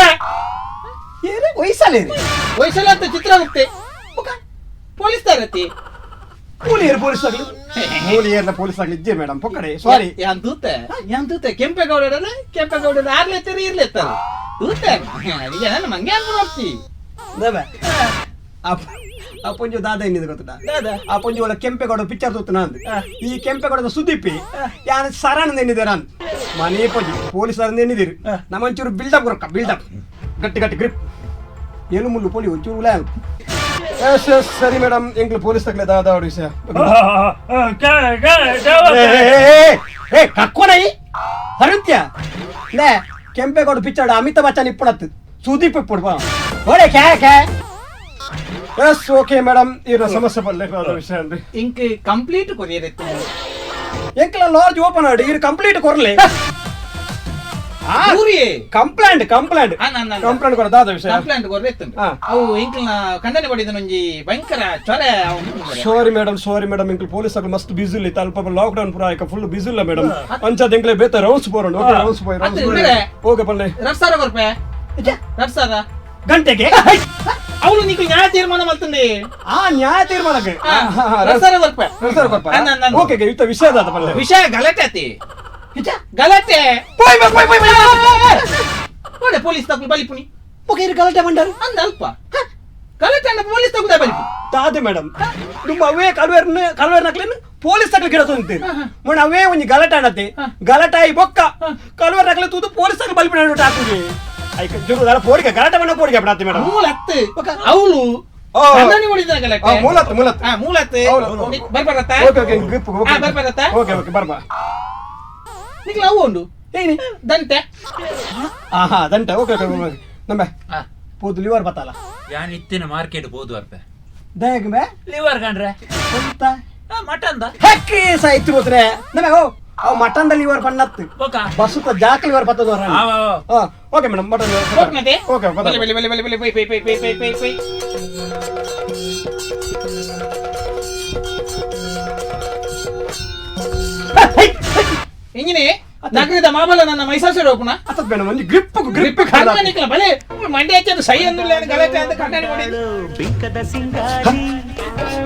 ಏರೆ ಹೊಯ್ಸಲೇರಿ ಹೊಯ್ಸಲ ಅಂತ ಚಿತ್ರಗುಪ್ತೆ ಪೊಲೀಸ್ ತಾರತಿ ಪೊಲೀಯರ್ ಪೊಲೀಸ್ ಆಗಲಿ ಪೊಲೀಯರ್ನ ಪೊಲೀಸ್ ಆಗಲಿ ಇಜ್ಜೆ ಮೇಡಮ್ ಪೊಕ್ಕಡೆ ಸಾರಿ. ಯಾನ್ ತೂತೆ ಯಾನ್ ತೂತೆ ಕೆಂಪೇಗೌಡರಲ್ಲ ಕೆಂಪೇಗೌಡರ ಆರ್ಲೆತ್ತಾರೆ ಇರ್ಲೆತ್ತಾರೆ ತೂತೆ ಈಗ ನಾನು ಮಂಗೆ ಅನ್ಕೊಂಡು ಹೋಗ್ತಿ. ಆ ಪೊಂಜು ದಾದ ಇನ್ನಿದೆ ಗೊತ್ತುಂಟಾ? ಆ ಪೊಂಜು ಒಳ ಕೆಂಪೇಗೌಡ ಪಿಕ್ಚರ್ ತೂತು ನಾನು ಈ ಕೆಂಪೇಗೌಡದ ಸುದೀಪಿ ಯಾನ್ ಸರಣ ಎನ್ನಿದೆ ನಾನು ಮನೆ ಪೊಂಜಿ ಪೊಲೀಸರ್ ಎನ್ನಿದಿರು ನಮ್ಮಂಚೂರು ಬಿಲ್ಡಪ್ ಕೊರಕ ಬಿಲ್ಡಪ್ ಗಟ್ಟಿ ಗಟ್ಟಿ ಗ್ರಿಪ್ ಏನು ಮುಳ್ಳು ಪೊಲಿ ಒಂಚೂರು ಉಲ ಎಸ್ ಎಸ್ ಸರಿ ಮೇಡಮ್ ಎಂಗ್ಲು ಪೊಲೀಸ್ ತಗಲೆ ದಾದ ವಿಷಯ. ಏ ಕಕ್ಕೊನೈ ಹರುತ್ಯ ಲೇ ಕೆಂಪೇಗೌಡ ಪಿಕ್ಚರ್ ಅಮಿತಾಬ್ ಬಚ್ಚನ್ ಇಪ್ಪಡತ್ತು ಸುದೀಪ್ ಇಪ್ಪಡು ಒಳ್ಳೆ ಕ್ಯಾ ಕ್ಯಾ. Yes okay madam, ಇರೋ ಸಮಸ್ಯೆ ಬಲ್ಲೆ ವಿಷಯ ಅಂದ್ರಿ. ಇಂಕ್ ಕಂಪ್ಲೀಟ್ ಕೊರಿಯರ್ ಇತ್ತು. ಎಂಕಲ ಲಾರ್ಜ್ ಓಪನ್ ಆಡಿ ಇರು ಕಂಪ್ಲೀಟ್ ಕೊರ್ಲೆ. Complaint complaint complaint ಕೊಡದಾದ ವಿಷಯ. ಕಂಪ್ಲೇಂಟ್ ಕೊರ್ರೆ ಇತ್ತು. ಅವು ಇಂಕ್ಲ್ನ ಖಂಡನೆ ಪಡಿದ ಒಂಜಿ ಭಯಂಕರ ಚೊರೆ. Sorry madam, sorry madam, ಎಂಕಲ್ police Akal ಮಸ್ತ್ ಬಿಸಿ ಇಲ್ಲ, ಅಲ್ಪ ಲಾಕ್ ಡೌನ್ ಪೂರ ಆಯ್ಕ ಫುಲ್ ಬಿಸಿ ಇಲ್ಲ ಮೇಡಮ್. ಅಂಚಾದ ಎಂಕ್ಲೆ ಬೇತ ರೌಂಡ್ಸ್ ಬೋರೋಣ. ಓಕೆ, ರೌಂಡ್ಸ್ ಪೋಯ್, ರೌಂಡ್ಸ್ ಪೋಯ್. ಓಕೆ ಪಲ್ಲೆ. 2000 ಕೊರ್ಪೆ, 2000 ಗಂಟೆಗೆ. ಅವನು ನೀಕು ನ್ಯಾಯ ತೀರ್ಮಾನ ಮಾಡ್ತಂದೆ. ಆ ನ್ಯಾಯ ತೀರ್ಮಾನಕ್ಕೆ 2000 ಕೊರ್ಪೆ. 2000 ಕೊರ್ಪ. ಓಕೆ, ಇತ್ತ ವಿಷಯ ದಾದ ಪಲ್ಲೆ. ವಿಷಯ ಗಲಾಟೆ ಆತಿ, ಗಲಾಟೆ. ಪೋಯ್ ಪೋಯ್ ಪೋಯ್ ಪೋಯ್. ಪೊಲೀಸ್ ತಪ್ಪು ಬಲಿಪುನಿ. ಓಕೆ, ಇರು ಗಲಾಟೆ ಮಂಡಲ್ ಅಂದ ಅಲ್ಪ ಗಲಾಟೆ ಅಂದ ಪೊಲೀಸ್ ತಗುದ ಬಲಿಪು. ತಾದೆ ಮೇಡಮ್, ನಿಮ್ಮ ಅವೇ ಕಲ್ವೇರ್ನ ಕಲ್ವೇರ್ನ ನಕ್ಲೇನು ಪೊಲೀಸ್ ತಕ್ಲಿ ಗಿಡ ತಂತೀರಿ ಮೊಣ. ಅವೇ ಒಂಜಿ ಗಲಾಟೆ ಆಡತ್ತೆ, ಗಲಾಟೆ ಆಯಿ ಬೊಕ್ಕ ಕಲ್ವೇರ್ ನಕ್ಲೆ ತೂದು ಪೊಲೀಸ್ ತಕ್ಲಿ ಬಲಿಪುನ ಹಾಕುಗೆ ಐಕ ಜುರು ದಾರ ಪೋಡಿಗೆ ಗಲಾಟೆ ಮಣ್ಣ ಪೋಡಿಗೆ ಬಿಡತ್ತೆ ಮೇಡಮ್. ಮೂಲತ್ತು ಅವಳು ಕನ್ನಡಿ ಹೊಡಿದ ಗಲಾಟೆ. ಮೂಲತ್ತು ಮೂಲತ್ತು. ಮೂಲತ್ತು ಬರ್ಬರತ್ತ. Okay okay grip. Okay, ಬರ್ಬರತ್ತ. Okay okay, ಬರ್ಬಾ. ನಿಕ್ಲ ಅವು ಉಂಡು ಏನಿ ದಂತೆ. ಆಹಾ ದಂಟೆ. ಓಕೆ ಓಕೆ, ನಂಬೆ ಪೋದು ಲಿವರ್ ಬತ್ತಲ್ಲ. ಯಾನ್ ಇತ್ತಿನ ಮಾರ್ಕೆಟ್ ಪೋದು ಅರ್ಪೆ. ದೇಗ್ ಮೇ ಲಿವರ್ ಕಂಡ್ರೆ ಎಂತ? ಮಟನ್ the ಹೆಕ್ಕಿ ಸಾಯ್ತು ಬೋತ್ರೆ ನಮೆ. ಓ ಅವು mutton the liver ಪಣ್ಣತ್ತು ಬಸುತ Jack liver ಬತ್ತದ. Okay madam, mutton. Okay okay. ಬಲೆ ಬಲೆ ಬಲೆ ಬಲೆ pi pi pi pi pi pi pi. ಇಂಜಿನಿ ನಗರದ ಮಾಮಲ ನನ್ನ ಮೈಸೂರು ಓಪನ ಅತ್ತದ ಮೇಡಮ್, ಒಂದು ಗ್ರಿಪ್ ಗ್ರಿಪ್. ಕಣ್ಣನಿಕ್ಲ ಬಲೆ ಮಂಡ್ಯ ಹಚ್ಚದು ಸೈ ಅಂದುಲ್ಲ ಗಲಾಟೆ ಅಂತ ಕಣ್ಣನಿ ಮಾಡಿ. ಬಿಂಕದ ಸಿಂಗಾರಿ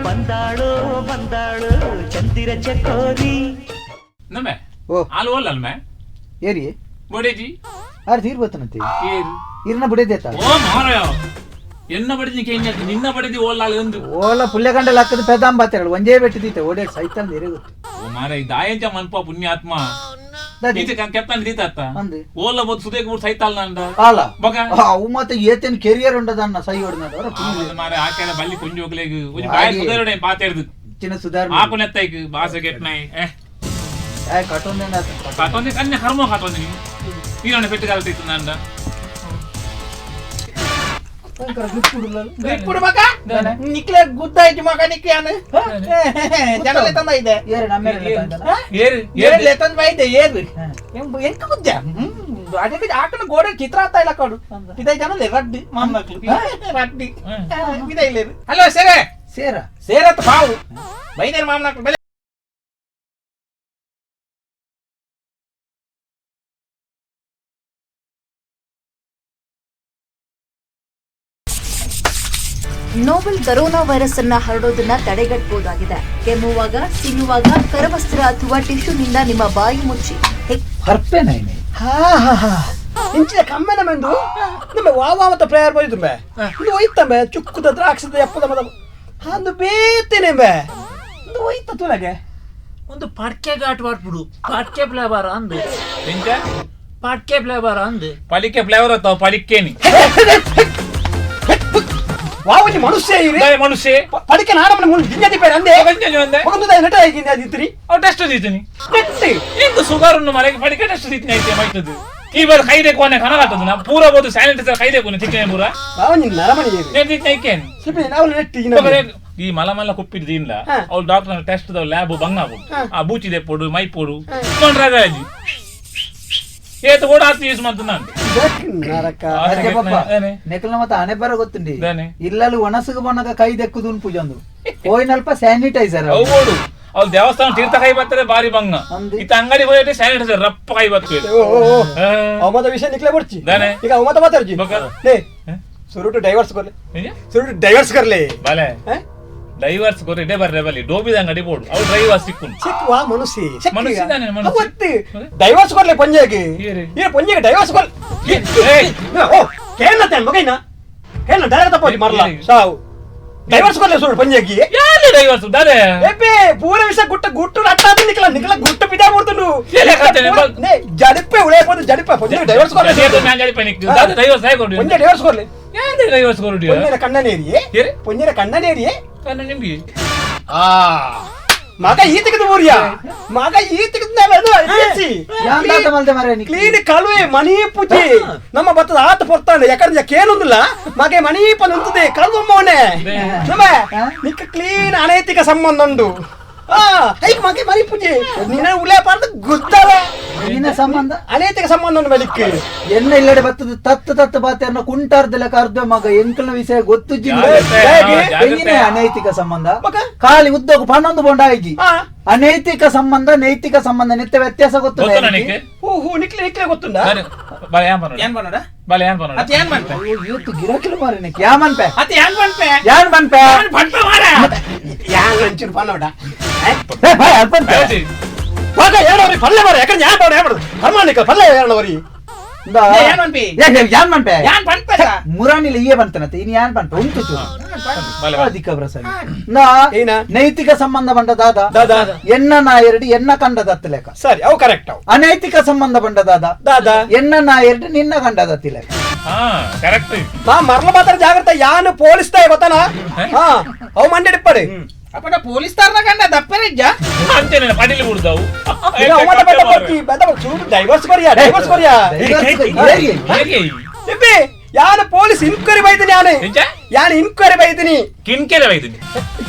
ಬಂದಾಳೋ ಬಂದಾಳೋ ಚಂದಿರ ಚಕೋರಿ. ನಮ್ಮೆ ಓ ಹಾಲು ಓಲ್ಲ ಅಲ್ಮೆ. ಏರಿ ಬಡೇಜಿ ಆರ್ ತೀರ್ ಬತ್ತನಂತೆ. ಏರು ಇರ್ನ ಬಿಡದೇತ. ಓ ಮಾರಾಯ, ಎನ್ನ ಬಡಿದಿ ಕೇಂಜ ನಿನ್ನ ಬಡಿದಿ ಓಲ್ಲ ಎಂದು. ಓಲ ಪುಲ್ಯ ಗಂಡಲ್ ಹಾಕದ ಪೆದಾಂಬಾತೆರಳು ಒಂದೇ ಬೆಟ್ಟದೀತೆ ಓಡೇ ಸೈತಲ್ ನೀರೇ ಗೊತ್ತು. ಓ ಮಾರಾಯ, ದಾಯಂಚ ಮನ್ಪ ಪುಣ್ಯಾತ್ಮ. ಈತ ಕೆತ್ತನ್ ದೀತಾತ ಓಲ ಬೋದು ಸುದೇಕ್ ಮೂರ್ ಸೈತಾಲ್ ನಂಡ. ಅಲ್ಲ ಬಗ ಅವು ಮತ್ತೆ ಏತೇನ್ ಕೆರಿಯರ್ ಉಂಡದನ್ನ ಸೈ ಹೊಡೆದ. ಮಾರಾಯ, ಆಕೆಲ್ಲ ಬಲ್ಲಿ ಕೊಂಜಿ ಹೋಗ್ಲೇಗ್ ಒಂಜಿ ಬಾಯ ಸುಧಾರಣೆ ಪಾತೆರ್ದು ಚಿನ್ನ ಸುಧಾರಣೆ ಆಕು ನೆತ್ತೈಕ್ ಬಾಸೆ ಕೆಟ್ನೈ ಏ ಕಟೊಂದೇನ ಕಾತೊಂದೆ ಕನ್ನೆ ಕರ್ಮ ಕಾತೊಂದೆ ನೀನು ನೀನೊಂದು ಪೆಟ್ಟು ಕಾಲ್ತಿತ್ತು ನಂಡ. ఇప్పుడు ಮಗ ನಿಕ್ಲೆ ಗುದ್ದಾಯ್ತು ಮಗ ನಿಕ್ಲೆ ಅನ್ನ ಜನಲೆ ತಂದ ಇದೆ. ಏರು ನಮ್ಮೇಲೆ ಏರು ಏರ್ಲೆ ತಂದ ಇದೆ ಏರು ಎಂಕ ಗುದ್ದ ಅದೇ ಆಕನ ಗೋಡೆ ಚಿತ್ರ ಆಗ್ತಾ ಇಲ್ಲ ಕೊಡು ಇದೇ ಜನಲೆ ರಡ್ಡಿ ಮಾಮಕ್ಳು ರಡ್ಡಿ ಇದೇ ಇಲ್ಲ. ಹಲೋ ಸೇರೆ ಸೇರ ಸೇರತ್ ಬಾವು ಬೈದೇರ್ ಮಾಮನಕ್ಳು ಬೆಲೆ. Novel corona virus ಅನ್ನ ಹರಡೋದನ್ನ ತಡೆಗಟ್ಟಬಹುದಾಗಿದೆ. ಕೆಮ್ಮುವಾಗ, ತಿನ್ನುವಾಗ ಕರವಸ್ತ್ರ ಅಥವಾ ಟಿಶ್ಯೂನಿಂದ ನಿಮ್ಮ ಬಾಯಿ ಮುಚ್ಚಿ. ಹರ್ಪೇನ ಹಾ ಹಾ ಹಾ, ಇಂಚಿನ ಕಮ್ಮೆನ ಮೆಂದು ನಮ್ಮ ವಾವಾಮತ ಪ್ರೇಯರ್ ಬೈದುಂಬೆ ಇದು ಒಯ್ತಂಬೆ ಚುಕ್ಕುದ ದ್ರಾಕ್ಷಿದ ಎಪ್ಪದ ಮದ ಅಂದು ಬೇತೇನೆ ಬೆ ಒಂದು ಒಯ್ತ ತುಲಗೆ ಒಂದು ಪಡ್ಕೆ ಘಾಟ್ ವಾಡ್ಬಿಡು ಪಡ್ಕೆ ಫ್ಲೇವರ್ ಅಂದು. ಎಂಚ ಪಡ್ಕೆ ಫ್ಲೇವರ್ ಅಂದು. ಪಲಿಕೆ ಫ್ಲೇವರ್ ಅತ್ತಾವ ಪಲಿಕ್ಕೇನಿ. ವಾವನಿ ಮನುಷ್ಯ ಇರಿ ಮನುಷ್ಯ ಪಡಿಕೆ ನಾಡಮನ ಮುನ್ ಜಿಂಜತಿ ಪೇರೆ ಅಂದೆ. ಅಂದೆ ಒಂದು ನೆಟ ಆಗಿಂದ ಅದಿತ್ರಿ. ಅವು ಟೆಸ್ಟ್ ದೀತೀನಿ. ನೆಟ್ಟಿ ಇಂದು ಸುಗರ್ ಮರೆಗೆ ಪಡಿಕೆ ಟೆಸ್ಟ್ ದೀತೀನಿ ಐತೆ ಮೈತದು ಈ ಬಾರಿ ಕೈದೆ ಕೋನೆ ಕನಗಾತದ ನಾ ಪೂರ ಬೋದು ಸ್ಯಾನಿಟೈಸರ್ ಕೈದೆ ಕೋನೆ ತಿಕ್ಕನೆ ಪೂರ. ವಾವನಿ ನರಮಣಿ ಇರಿ నేను ತಿಕ್ಕನೆ ಐಕೇನು ಸಿಪಿ ನಾವು ನೆಟ್ಟಿ ಈ ಮಲ ಮಲ ಕುಪ್ಪಿದ್ದು ಇಲ್ಲ ಅವ್ಳು doctor test lab ಬಂಗ ಆ ಬೂಚಿದೆ ಪೋಡು ಮೈ ಪೋಡು ಕೊಂಡ್ರಾಗಿ ಏತ ಕೂಡ ಆತು ಯೂಸ್ ಮಾಡ್ತು ನರಕ. ಅದೇ ಪಾಪ ನೆಕಲ್ನ ಮತ್ತೆ ಹಣೆ ಬರ ಗೊತ್ತುಂಡಿ ಇಲ್ಲಲ್ಲಿ ಒಣಸುಗ ಬಣ್ಣಗ ಕೈ ದೆಕ್ಕುದು ಪೂಜಂದು ಹೋಯ್ನಲ್ಪ ಸ್ಯಾನಿಟೈಸರ್. ಅವ್ಳು ಅವ್ಳು ದೇವಸ್ಥಾನ ತೀರ್ಥ ಕೈ ಬರ್ತಾರೆ ಬಾರಿ ಬಂಗ ಇತ್ತ ಅಂಗಡಿ ಹೋಗಿ ಸ್ಯಾನಿಟೈಸರ್ ರಪ್ಪ ಕೈ ಬರ್ತದೆ. ಅವಮತ ವಿಷಯ ನಿಕ್ಲೆ ಬರ್ಚಿ ಈಗ ಅವಮತ ಮಾತಾಡ್ಜಿ ಲೇ ಸುರುಟು ಡೈವರ್ಸ್ ಕೊರ್ಲೆ ಸುರುಟು ಡೈವರ್ಸ್ ಕರ್ಲೆ ಬಲೆ ಡೈವರ್ಸ್ ಕೊರ್ರೆ ಇಡೇ ಬರ್ರೆ ಬಲ್ಲಿ ಡೋಬಿದ ಅಂಗಡಿ ಬೋಡು ಅವ್ಳು ಡ್ರೈವರ್ ಸಿಕ್ಕು ಸಿಕ್ ವಾ ಮನುಷ್ಯ ಮನುಷ್ಯ ಇದ್ದಾನೆ ಮನುಷ್ಯ ಡೈವರ್ಸ್ ಕೊರ್ಲೆ ಪಂಜೆಗೆ ಈ ಪಂಜೆಗೆ ಡೈವರ್ಸ್ ಕೊರ್ಲೆ ಓ ಕೇನ ತೇನ್ ಮಗೈನ ಕೇನ ಡೈರೆಕ್ಟ್ ತಪ್ಪೋಜಿ ಮರಲ ಸಾವು ಡೈವರ್ಸ್ ಕೊರ್ಲೆ ಸುರುಟು ಪಂಜೆಗೆ ಯಾರು ಡೈವರ್ಸ್ ದಾದೆ ಏಪೆ ಪೂರ ವಿಷಯ ಗುಟ್ಟ ಗುಟ್ಟು ರಟ್ಟಾದ ನಿಕ್ಲ ನಿಕ್ಲ ಗುಟ್ಟು ಬಿದಾ ಬಿಡ್ತನು ನೇ ಜಡಿಪೆ ಉಳೇ ಪೋದು ಜಡಿಪೆ ಪಂಜೆ ಡೈವರ್ಸ್ ಕೊರ್ಲೆ ನಾನು ಜಡಿಪೆ ನಿಕ್ ದಾದೆ ಡೈವರ್ಸ್ ಆಯ್ ಕೊಡು ಪಂಜೆ ಡೈವರ್ಸ್ ಕೊರ್ಲೆ ಯಾರು ಡೈವರ್ಸ್ ಕೊರುಡಿ ಪೊಂಜೆರ ಕಣ್ಣನೇರಿಯೇ ಪೊಂಜೆರ ಕಣ್ಣನೇರಿಯೇ ಕಣ್ಣ ನಿಮ್ಗೆ ಆ ಮಗ ಈ ತೆಗೆದು ಊರಿಯ ಮಗ ಈ ತೆಗೆದು ಕ್ಲೀನ್ ಕಳುವೆ ಮನಿ ಪೂಜೆ ನಮ್ಮ ಬತ್ತದ ಆತ ಪೊರ್ತಾನೆ ಯಾಕಂದ್ರೆ ಕೇನೊಂದಿಲ್ಲ ಮಗೆ ಮನೀಪ ನಿಂತದೆ ಕಳುವಮ್ಮವನೇ ನಮ್ಮ ನಿಕ್ಕ ಕ್ಲೀನ್ ಅನೈತಿಕ ಸಂಬಂಧ ಉಂಡು ಮಗೆ ಮನಿ ಪೂಜೆ ನಿನ್ನ ಉಲೇ ಪಾರ್ದ ಗುದ್ದವ ನಿನ್ನ ಸಂಬಂಧ ಅನೈತಿಕ ಸಂಬಂಧ ಉಂಡು ಮೇಲಿಕ್ಕೆ ಎನ್ನ ಇಲ್ಲಡೆ ಬತ್ತದ ತತ್ತು ತತ್ತು ಬಾತೆ ಅನ್ನ ಕುಂಟಾರ್ದೆಲ್ಲ ಕರ್ದ ಮಗ ಎಂಕಲ್ನ ವಿಷಯ ಗೊತ್ತು ಅನೈತಿಕ ಸಂಬಂಧ ಖಾಲಿ ಉದ್ದಕ್ಕೂ ಪನ್ನೊಂದು ಬೋಂಡ ಆಯ್ಜಿ ಅನೈತಿಕ ಸಂಬಂಧ ನೈತಿಕ ಸಂಬಂಧ ನಿತ್ಯ ವ್ಯತ್ಯಾಸ ಗೊತ್ತು ನಿಕ್ಲೆ ನಿಕ್ಲೆ ಗೊತ್ತುಂಡ ಇವತ್ತು ಗಿರಾಕಿಲು ಮಾರಿ ಯಾಮನ್ಪೆ ಯಾನ್ ಬನ್ಪೆ ಯಾನ್ ಒಂಚೂರು ಪನ್ನೋಡ ಪಲ್ಲೆ ಮಾರ ಯಾಕಂದ್ರೆ ಯಾನ್ ಪಾಡ ಕರ್ಮಾಣಿಕ ಪಲ್ಲೆ ಹೇಳೋರಿ ಮುರಾನಿಲ ಇಯೇ ಬಂತನತೆ ಇನ್ ಯಾನ್ ಬಂತ ಉಂಟು ನೈತಿಕ ಸಂಬಂಧ ಬಂಡ ದಾದ ಎನ್ನ ನಾ ಎರಡು ಎನ್ನ ಕಂಡ ದತ್ತಲೇಕ ಸರಿ ಅವು ಕರೆಕ್ಟ್ ಅನೈತಿಕ ಸಂಬಂಧ ಬಂಡ ದಾದ ದಾದ ಎನ್ನ ನಾ ಎರಡು ನಿನ್ನ ಕಂಡ ದತ್ತಿಲೇಕ ಕರೆಕ್ಟ್ ನಾ ಮರ್ಲ ಮಾತ್ರ ಜಾಗ್ರತೆ ಯಾನು ಪೊಲೀಸ್ ತಾಯಿ ಗೊತ್ತಾನ ಅವು ಮಂಡೆ ಡಿಪ್ಪಡಿ ಅಪ್ಪಟ ಪೊಲೀಸ್ ತಾರನ ಕಂಡ ದಪ್ಪರಿಜ್ಜ ಅಂಚನೆ ಪಡಿಲಿ ಬಿಡ್ದವು ಡೈವರ್ಸ್ ಕೊರಿಯಾ ಡೈವರ್ಸ್ ಕೊರಿಯಾ ಇಬ್ಬಿ ಯಾನು ಪೊಲೀಸ್ ಇನ್ಕ್ವೈರಿ ಬೈದಿನಿ ಯಾನು ಯಾನು ಇನ್ಕ್ವೈರಿ ಬೈದಿನಿ ಕಿನ್ಕೆರೆ ಬೈದಿನಿ